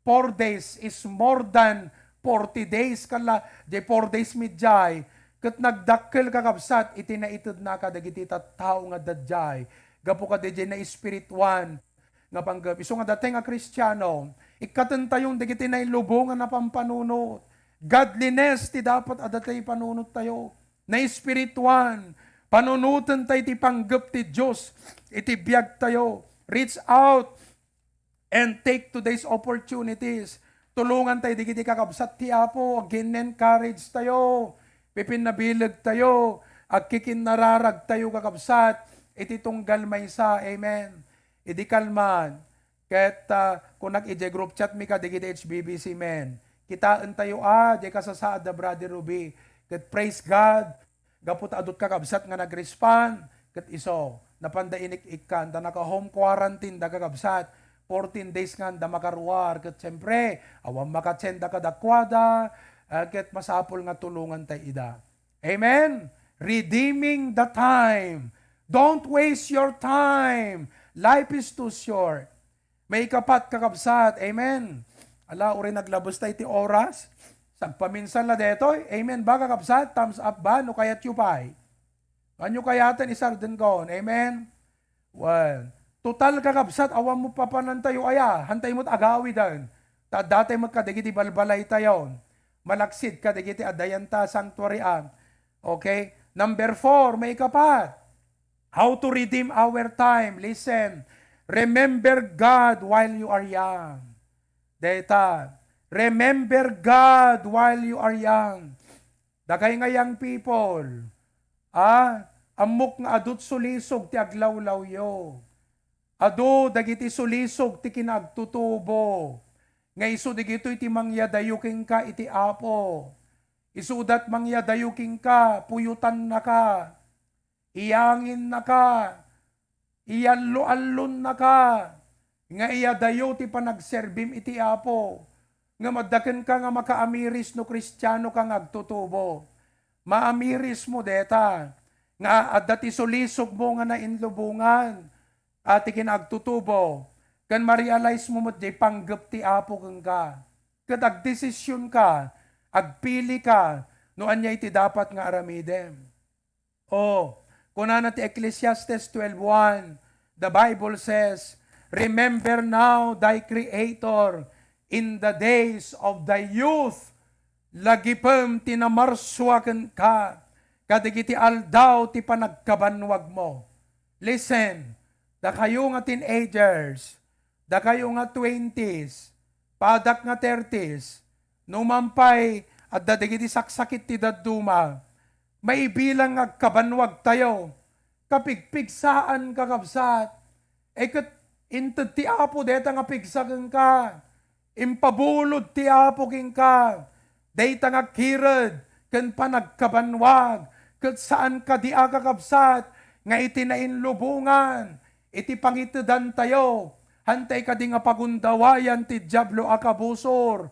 Four days is more than forty days kala, diay four days mi diay." Ket nagdakkel, kakabsat, iti naitedna kadagiti tattao nga adda diay. Gapu kadi diay naespirituan nga panggep. Isu nga datay nga Kristiano, ikkatentayon dagiti nailubongan a pampanunot. Godliness ti dapat a datay panunottayo. Naespirituan, panunoten tay ti panggep ti Dios iti biagtayo. Reach out and take today's opportunities. Tulongan tay dagiti kakabsat ti Apo, agin-encourage tayo. Pipinnabileg tayo, agkikinnararag tayo, kakabsat, iti tunggal maysa. Amen. Idi kalman, ket, ah, kunak idiay group chat mi kadagiti H B B C men. Kitaen tayo, ah, diay kasasaad da Brother Ruby. Ket praise God, gapu ta adut kakabsat nga nag-respond, ket isu, napanda inik-ikkan, ta naka-home quarantine da kakabsat, fourteen days nga anda makaruar, ket siempre, awan maka-send da kadakuada, ah, ket masapul nga tulongan tay ida. Amen? Redeeming the time. Don't waste your time. Life is too short. Maikapat, kakabsat. Amen. Ala, uray naglabes ta iti oras. Sagpaminsan la detoy. Amen ba, kakabsat? Thumbs up ba? No kayatyo pay? Anyo kayaten isarden kon? Amen. Well, total, kakabsat, awan mo papanantayo aya. Hantay mo't agawiden. Ta adda tay met kadagiti balbalaytayo. Malaksid kadagiti adda dayta sanctuary a. Okay? Number four, maikapat. How to redeem our time. Listen, remember God while you are young. Dayta, remember God while you are young. Dakay nga young people, ah, ammok nga adut sulisog ti aglawlawyo. Adu dagiti sulisog ti kinaagtutubo, nga isu dagitoy ti mangyadayo kenka iti Apo. Isudat mangyadayo kenka, puyotannaka. Iyanginnaka, iyallo-allonnaka, nga iyadayo ti panagserbim iti Apo, ngem adda kenka nga makaamiris no Kristianoka nga agtutubo. Maamirismo deta, nga adda ti sulisogmo nga nainlubongan a ti kinaagtutubo, ken ma-realize mo met diay panggep ti Apo kenka. Ket agdesisyonka, agpilika no ania iti dapat nga aramidem. Oh, kunana ti Ecclesiastes twelve one, the Bible says, "Remember now thy Creator in the days of thy youth, lagipem ti namarsua kenka kadagiti aldaw ti panagkabanwagmo. Listen, dakayo nga teenagers, dakayo nga twenties, padak nga thirties, numan pay adda dagiti saksakit ti dadduma, maibilang nga agkabanwagtayo. Kapigpigsaan, kakabsat. E ket inted ti Apo dayta nga pigsa kenka. Impabulod ti Apo kenka dayta nga kired ken panagkabanwag, ket saan kadi a, kakabsat, nga iti nainlubongan, iti pangitedantayo, hantay kadi nga pagundawayan ti Diablo a kabusor.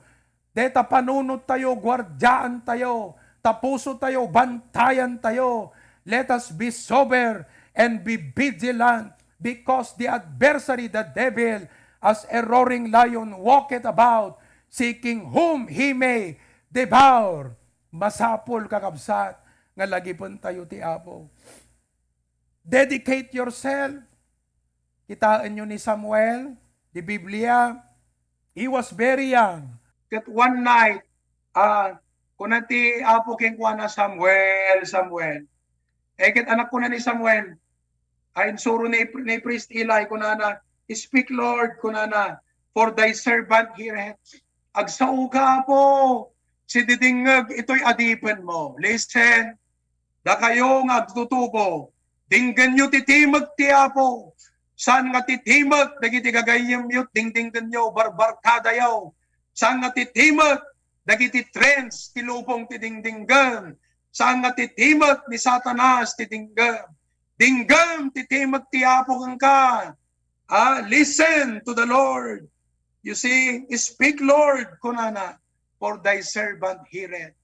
Deta panunottayo, guardiaantayo, ta pusotayo, bantayantayo. Let us be sober and be vigilant, because the adversary, the devil, as a roaring lion, walketh about, seeking whom he may devour. Masapul, kakabsat, nga lagipentayo ti Apo. Dedicate yourself. Kitaenyo ni Samuel, di Biblia, he was very young. Ket one night, ah, kuna ti Apo kenkuana, "Samuel, Samuel." E ket anak kuna ni Samuel, ay insuro ni, ni priest Eli, kunana, "Speak, Lord," kunana, "for thy servant heareth." Agsao ka, Apo, sididingngeg itoy adipenmo. Listen, dakayo nga agtutubo, dinggenyo ti timek ti Apo. Saan nga ti timek dagiti gagayyemyo, dingdinggenyo, barbarkadayo. Saan nga ti timek dagiti trends ti lubong ti dingdinggem. Saan nga ti timek ni Satanas ti dinggem. Dinggem ti timek ti Apo kenka. Ah, listen to the Lord. You see, "Speak, Lord," kunana, "for thy servant heareth."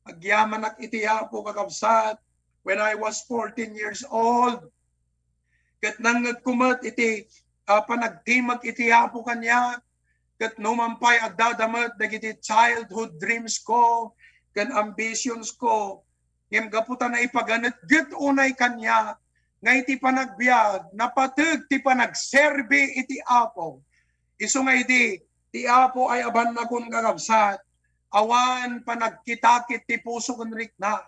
Agyamanak iti Apo, kakabsat, when I was fourteen years old, ket nangngegko met iti, ah, panagtimek iti Apo kaniak, ket numan pay addada met dagiti childhood dreams ko ken ambitions ko. Ngem gapu ta naipaganetget unay kaniak nga iti panagbiag, napateg ti panagserbi iti Apo. Isu nga idi ti Apo ay abannakon, kakabsat, awan panagkitakit ti puso ken rikna,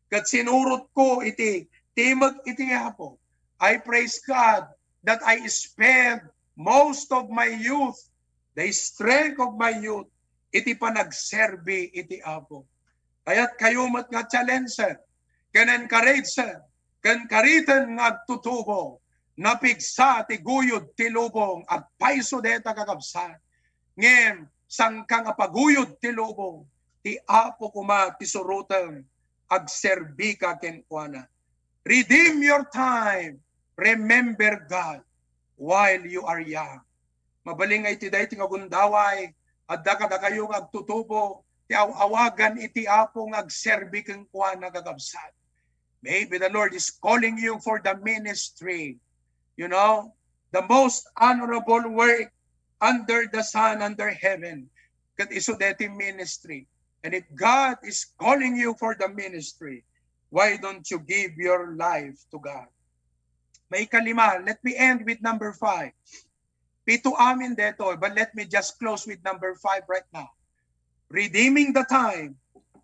ket sinurotko iti timek iti Apo. I praise God that I spend most of my youth, the strength of my youth, iti panagserbi iti Apo. Kayatkayo met nga challenge ken encourage ken kariten nga agtutubo, napigsa ti guyod ti lubong, agpayso deta, kakabsat. Ngem sangka nga paguyod ti lubong, ti Apo koma ti surotem, agserbika kenkuana. Redeem your time. Remember God while you are young. Mabalin nga iti daytoy nga gundaway, adda kadakayo nga agtutubo ti aw-awagan iti Apo nga agserbi kenkuana, kakabsat. Maybe the Lord is calling you for the ministry. You know, the most honorable work under the sun, under heaven, ket isu deti ministry. And if God is calling you for the ministry, why don't you give your life to God? Maikalima, let me end with number five. Pito amin detoy, but let me just close with number five right now. Redeeming the time.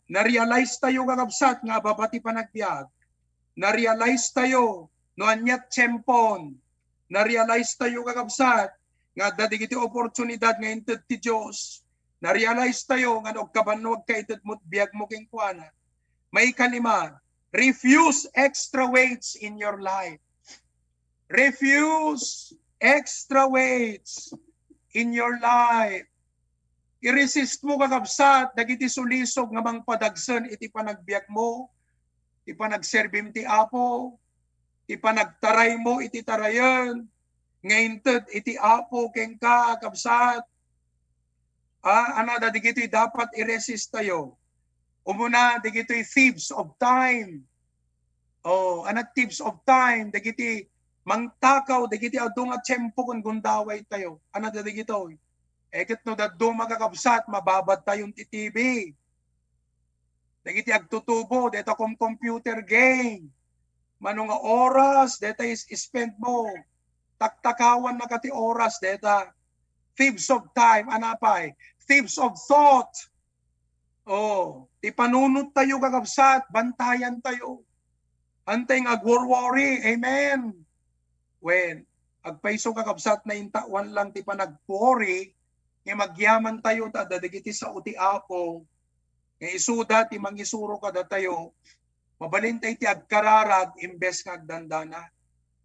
Na-realize tayo, kakabsat, nga ababa ti panagbiag. Na-realize tayo no ania tiempon. Na-realize tayo, kakabsat, nga adda dagiti oportunidad nga inted ti Dios. Na-realize tayo nga no agkabanwag ka, ited met biagmo kenkuana. Maikalima, refuse extra weights in your life. Refuse extra weights in your life. I-resist mo, kakabsat, dagiti sulisog nga mangpadagsen iti panagbiagmo, ti panagserbim ti Apo, ti panagtaraymo iti tarayen nga inted iti Apo kenka, kabsat. Ah, ano da digitoy dapat i-resist tayo? Umuna, digitoy thieves of time. Oh, ano, thieves of time, dagiti mangtakaw dagiti adu nga tiempo ken gundaway tayo. Ano da digitoy? E ket no dadduma, kakabsat, mababad tayo ti T V. Dagiti agtutubo, deta kom-, computer game. Mano nga oras deta is-, spend mo? Taktakawan na ka ti oras deta. Thieves of time, anapay? thieves of thought. Oh, ti panunot tayo, kakabsat, bantayan tayo. Antay nga agworwori. Amen. Wen, agpayso, kakabsat, naintawan lang ti panagworry, nga magyaman tayo ta adda dagiti sao ti Apo, nga isuda ti mangisuro kadatayo, mabalin tayo ti agkararag imbes nga agdandana.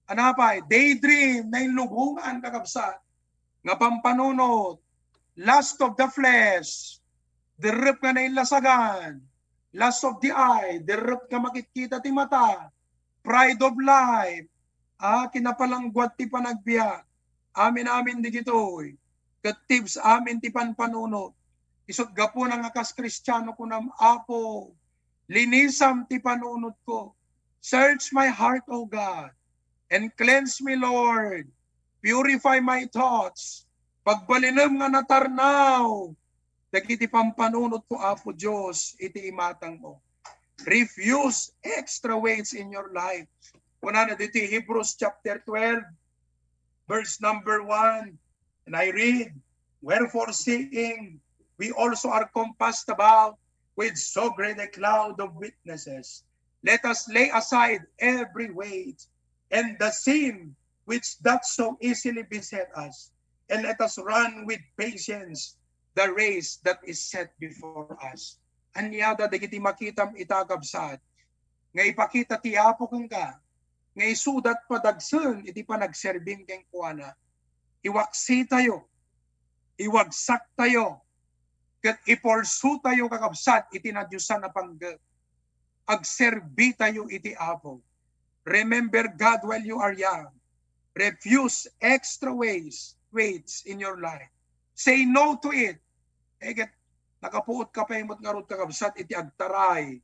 Anapay, daydream, nainlubongan, kakabsat, nga pampanunot, lust of the flesh, dirrep nga nainlasagan, lust of the eye, dirrep nga makitkita ti mata, pride of life, ah, kinapalangguat ti panagbiag. Amin-amin digitoy. Ket thieves amin ti panpanunot. Isut' gapuna nga kas Kristiano kunam, Apo, linisam ti panunotko. Search my heart, O God, and cleanse me, Lord. Purify my thoughts. Pagbalinem nga natarnaw dagiti pampanunotko, Apo Dios, iti imatangmo. Refuse extra weights in your life. Kunana ditoy Hebrews chapter twelve, verse number one, and I read, "Wherefore, seeing we also are compassed about with so great a cloud of witnesses, let us lay aside every weight and the sin which doth so easily beset us, and let us run with patience the race that is set before us." Ania dagiti makitam ita, kabsat, nga ipakita ti Apo kenka nga isuda ti padagsen iti panagserbim kenkuana. Iwaksitayo, iwagsaktayo, ket ipursutayo, kakabsat, iti nadiosan a panggep. Agserbitayo iti Apo. Remember God while you are young. Refuse extra ways, weights in your life. Say no to it. Eh, ket nakapuot ka pay met ngarud, kakabsat, iti agtaray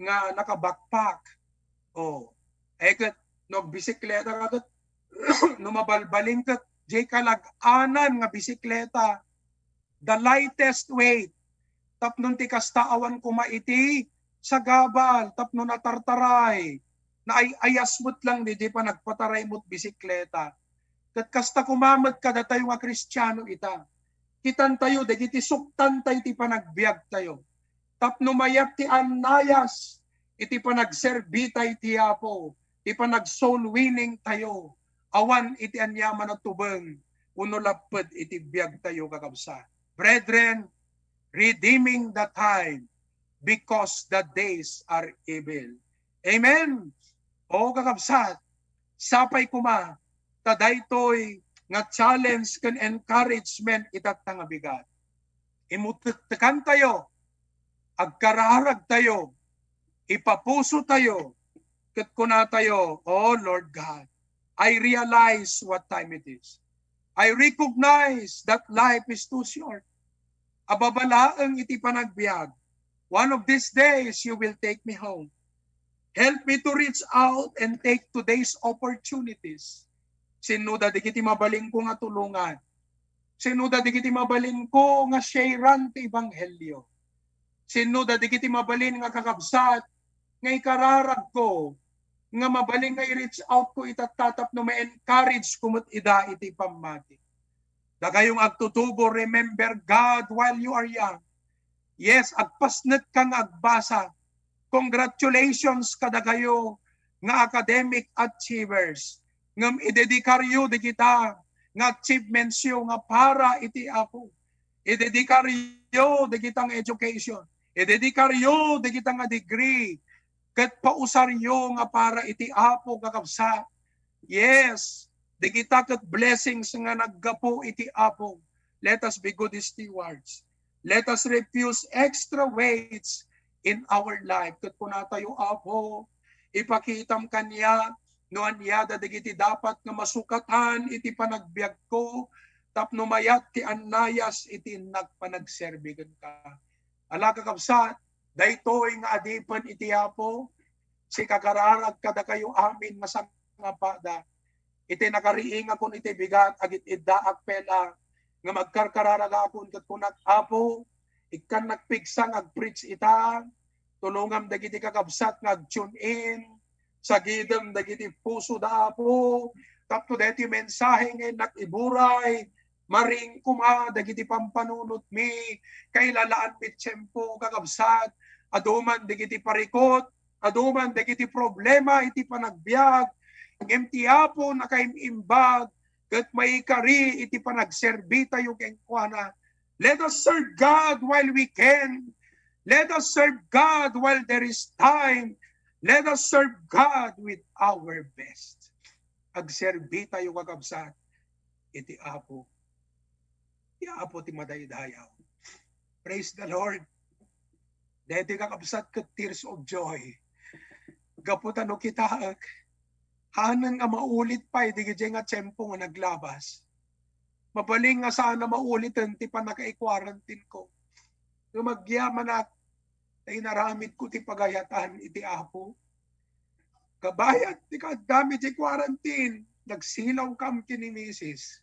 nga naka-backpack. Oh. Eh, ket no agbisikleta ka ket, no mabalbalin ket, diay kalag-anan nga bisikleta, the lightest weight. Tapno ti kasta, awan koma iti sagabal, tapno natartaray, naay-ayas met lang diay panagpataray met bisikleta. Ket kasta koma met kadatayo nga Kristiano ita. Kitantayo dagiti suktanta iti panagbiagtayo. Tapno mayat ti annayas iti panagserbita iti Apo, ti panag-soul winning tayo, awan iti aniaman a tubeng wenno lapped iti biagtayo, kakabsat. Brethren, redeeming the time, because the days are evil. Amen. O, kakabsat, sapay koma ta daytoy nga challenge ken encouragement itatta nga bigat. Imutektekantayo, agkararagtayo, ipapusotayo, ket kunatayo, "Oh Lord God, I realize what time it is. I recognize that life is too short. Ababa laeng iti panagbiag. One of these days, you will take me home. Help me to reach out and take today's opportunities." Sinno dagiti mabalinko nga tulongan? Sinno dagiti mabalinko nga sharean ti ebanghelio? Sinno dagiti mabalin nga kakabsat nga ikararagko nga mabalin nga i-reach out ko itatta tapno ma-encourage ko met ida iti pammati? Dakayo nga agtutubo, remember God while you are young. Yes, agpasnek ka nga agbasa. Congratulations kadakayo nga academic achievers. Ngem idedikaryo dagita nga achievementsyo nga para iti Apo. Idedikaryo dagita nga education. Idedikaryo dagita nga degree. Ket pausaryo nga para iti Apo, kakabsat. Yes, dagita ket blessings nga naggapu iti Apo. Let us be good stewards. Let us refuse extra weights in our life. Ket kunatayo, "Apo, ipakitam kaniak no ania dagiti dapat nga masukatan iti panagbiagko tapno mayat ti annayas iti innak panagserbi kenka." Ala, kakabsat, daytoy nga adipen iti Apo, sikakararag kadakayo amin nga sangapada. Iti nakariingakon iti bigat, agid-iddaak pay la nga magkarkararagakon ket kunak, "Apo, ikkannak pigsa nga agpreach ita. Tulongam dagiti kakabsat nga ag-tune in. Sagidem dagiti pusoda, Apo, tapno daytoy mensahe nga innak iburay Maring koma dagiti pampanunotmi, kailalaanmi ti tiempo, kakabsat, adu man dagiti parikut, adu man dagiti problema iti panagbiag, ngem ti Apo nakaim-imbag ket maikari iti panagserbitayo kenkuana. Let us serve God while we can. Let us serve God while there is time. Let us serve God with our best. Agserbitayo, kakabsat, iti Apo. Ti Apo ti madaydayaw. Praise the Lord. Daytoy, kakabsat, ket tears of joy. Gapu ta no kitaek, haanna nga maulit pay dagiti nga tiempo nga naglabas. Mabalin nga saan a mauliten ti pannakaikwarantinko. Ngem agyamanak ta inaramidko ti pagayatan iti Apo. Kabayat ti kaaddami ti quarantine, nagsilawkam ken ni misis.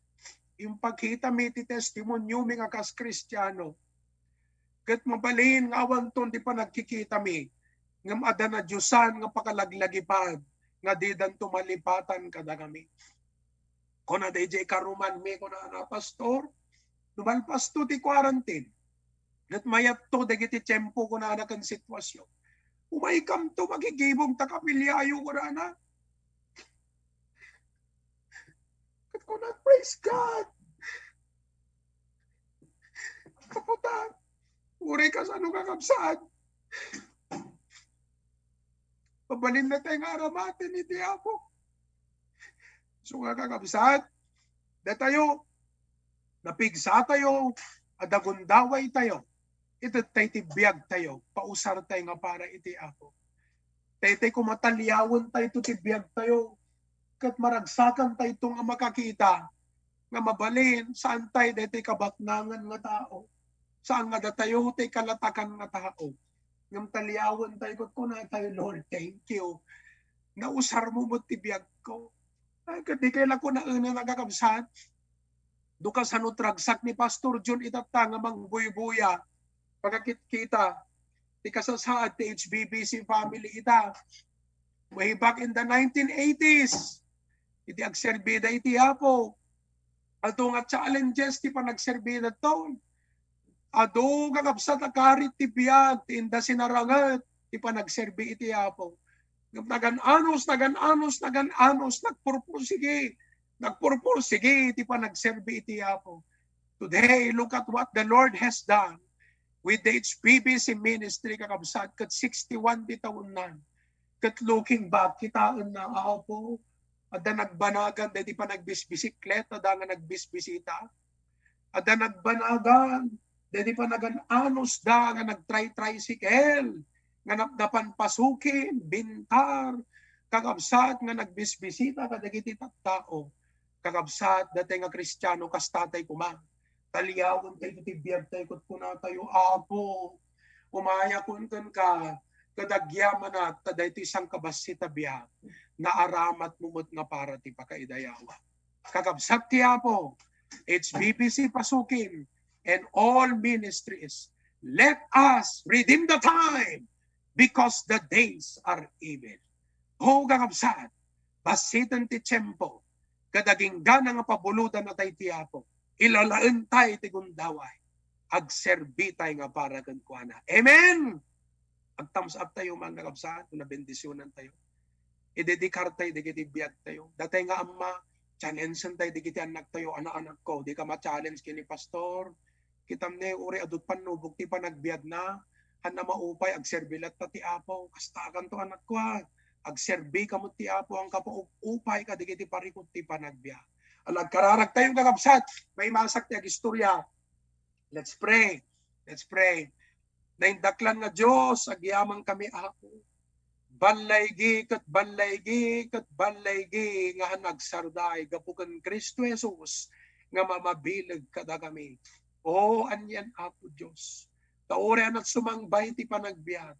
Impakitami ti testimoniomi nga kas Kristiano. Ket mabalin nga awanton ti panagkikitami, ngem adda nadiosan nga pakalaglagipan nga didanto malipatan kadagami. Kuna daydiay karumanmi, kunana, "Pastor, no malpasto ti quarantine, ket mayatto dagiti tiempo," kunana, "ken sitwasyon, umaykamto makigibong ta kapiliayo," kunana. Ket kuna, "Praise God!" Kaputan, uray kasano, kakabsat. Mabalin natay nga aramaten iti Apo. So nga, kakabsat, datayo, napigsatayo, adda gundawaytayo, itettay ti biagtayo, pausartay nga para iti Apo. Daytoy koma, taliawentayto ti biagtayo, ket maragsakantayto nga makakita nga mabalin, saantay daytoy kabatnangan nga tao. Saan nga datayo ti kalatakan nga tao. Ngem taliawentay ket kunatayo, "Lord, thank you. Nausarmo met ti biagko." Ay, ket di kay la ko naenan, kakabsat. Adu kasano ti ragsak ni Pastor John itatta nga mangbuybuya, pagakitkita, ti kasasaad ti H B B C family ita. Way back in the nineteen eighties, idi agserbida iti Apo, adu nga challenges ti panagserbida ton. Adu, kakabsat, a karit ti biag ti inda sinaranget ti panagserbi iti Apo. Ngem nagan-anos, nagan-anos, nagan-anos, nagpurpursigi, nagpurpursigi ti panagserbi iti Apo. Today, look at what the Lord has done with the H B B C ministry, kakabsat, ket sixty-one ti taonnan. Ket looking back, kitaenna, Apo, adda nagbanagan daydi panagbisbisikleta da nga nagbisbisita. Adda nagbanagan daydi panagan-anos da nga nagtray-tricycle, nga napnapan pasukin, bintar, kakabsat, nga nagbisbisita kadagiti tattao. Kakabsat, datay nga Kristiano, kasta tay koma. Taliawentayo ti biagtayo ket kunatayo, "Apo, umayakon kenka, ket agyamanak ta daytoy sangkabassit a biag, naaramatmo met nga para ti pakaidayawak." Kakabsat ti Apo, H B B C Pasukin, and all ministries, let us redeem the time because the days are evil. O kakabsat, bassiten ti tiempo, ket agingga nga pabulodan natay ti Apo, ilalaentay ti gundaway, agserbitay nga para kenkuana. Amen! Ag-thumbs up tayo, mga kakabsat, no nabendisyonantayo. Idedikartay dagiti biagtayo. Datay nga amma, challenge-entay dagiti annaktayo, "Ana-, anakko, dika ma-challenge ken ni pastor. Kitam ne, uray adu ti pannubog ti panagbiagna, haanna maupay, agserbi latta ti Apo." Kastakanto, anakko, a. Agserbika met ti Apo, haanka pa up-upay kadagiti parikut ti panagbiag. Ala, agkararagtayo, kakabsat, maimasak ti agistorya. Let's pray. Let's pray. Naindaklan nga Dios, agyamankami, Apo. Ballaygi ket ballaygi ket ballaygi nga haan agsardeng gapu ken Cristo Jesus nga mamabileg kadakami. O anian, Apo Dios, ta uray a nagsumangba ti panagbiag,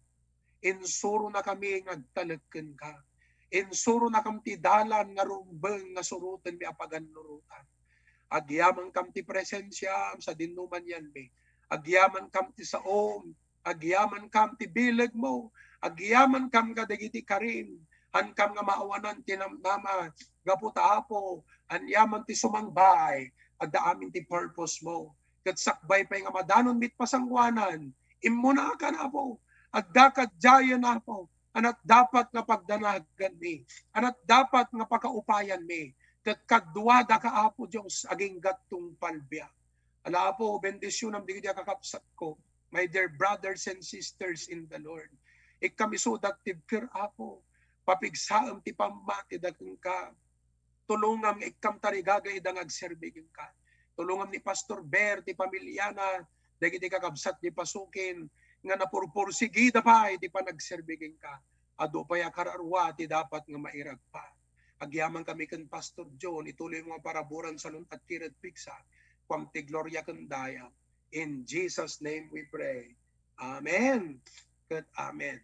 insuronakami nga agtalek kenka. Insuronakam ti dalan nga rumbeng nga surotenmi a pagannurotan. Agyamankam ti presensiam sadino man yanmi. Agyamankam ti saom. Agyamankam ti bilegmo. Agyamankam kadagiti karim. Haankam nga maawanan ti namnama. Gapu ta, Apo, aniaman ti sumangbay, Adda amin ti purpose mo. Ket sakbay pay nga madanonmi ti pasanguanan, immunakan, Apo. Adda kadiayen, Apo. Anat dapat nga pagdanaganmi. Anat dapat nga pakaupayanmi. Ket kaduadaka, Apo Dios, agingga't tungpalbiag. Ala, Apo, bendisyonam dagiti kakabsatko. My dear brothers and sisters in the Lord, ikkam isuda ti ibker, Apo. Papigsaem ti pammatida kenka. Tulongam nga ikkam tarigagayda nga agserbi kenka. Tulongam ni Pastor Ber, ti pamiliana, dagiti kakabsat ni Pasukin, nga napurpursigida pay ti panagserbi kenka. Adu pay a kararua ti dapat nga mairagpa. Agyamankami ken Pastor John, ituloy mo nga paraburan, salun-at ket pigsa, kuam ti gloria ken dayag. In Jesus' name we pray. Amen. Ket amen.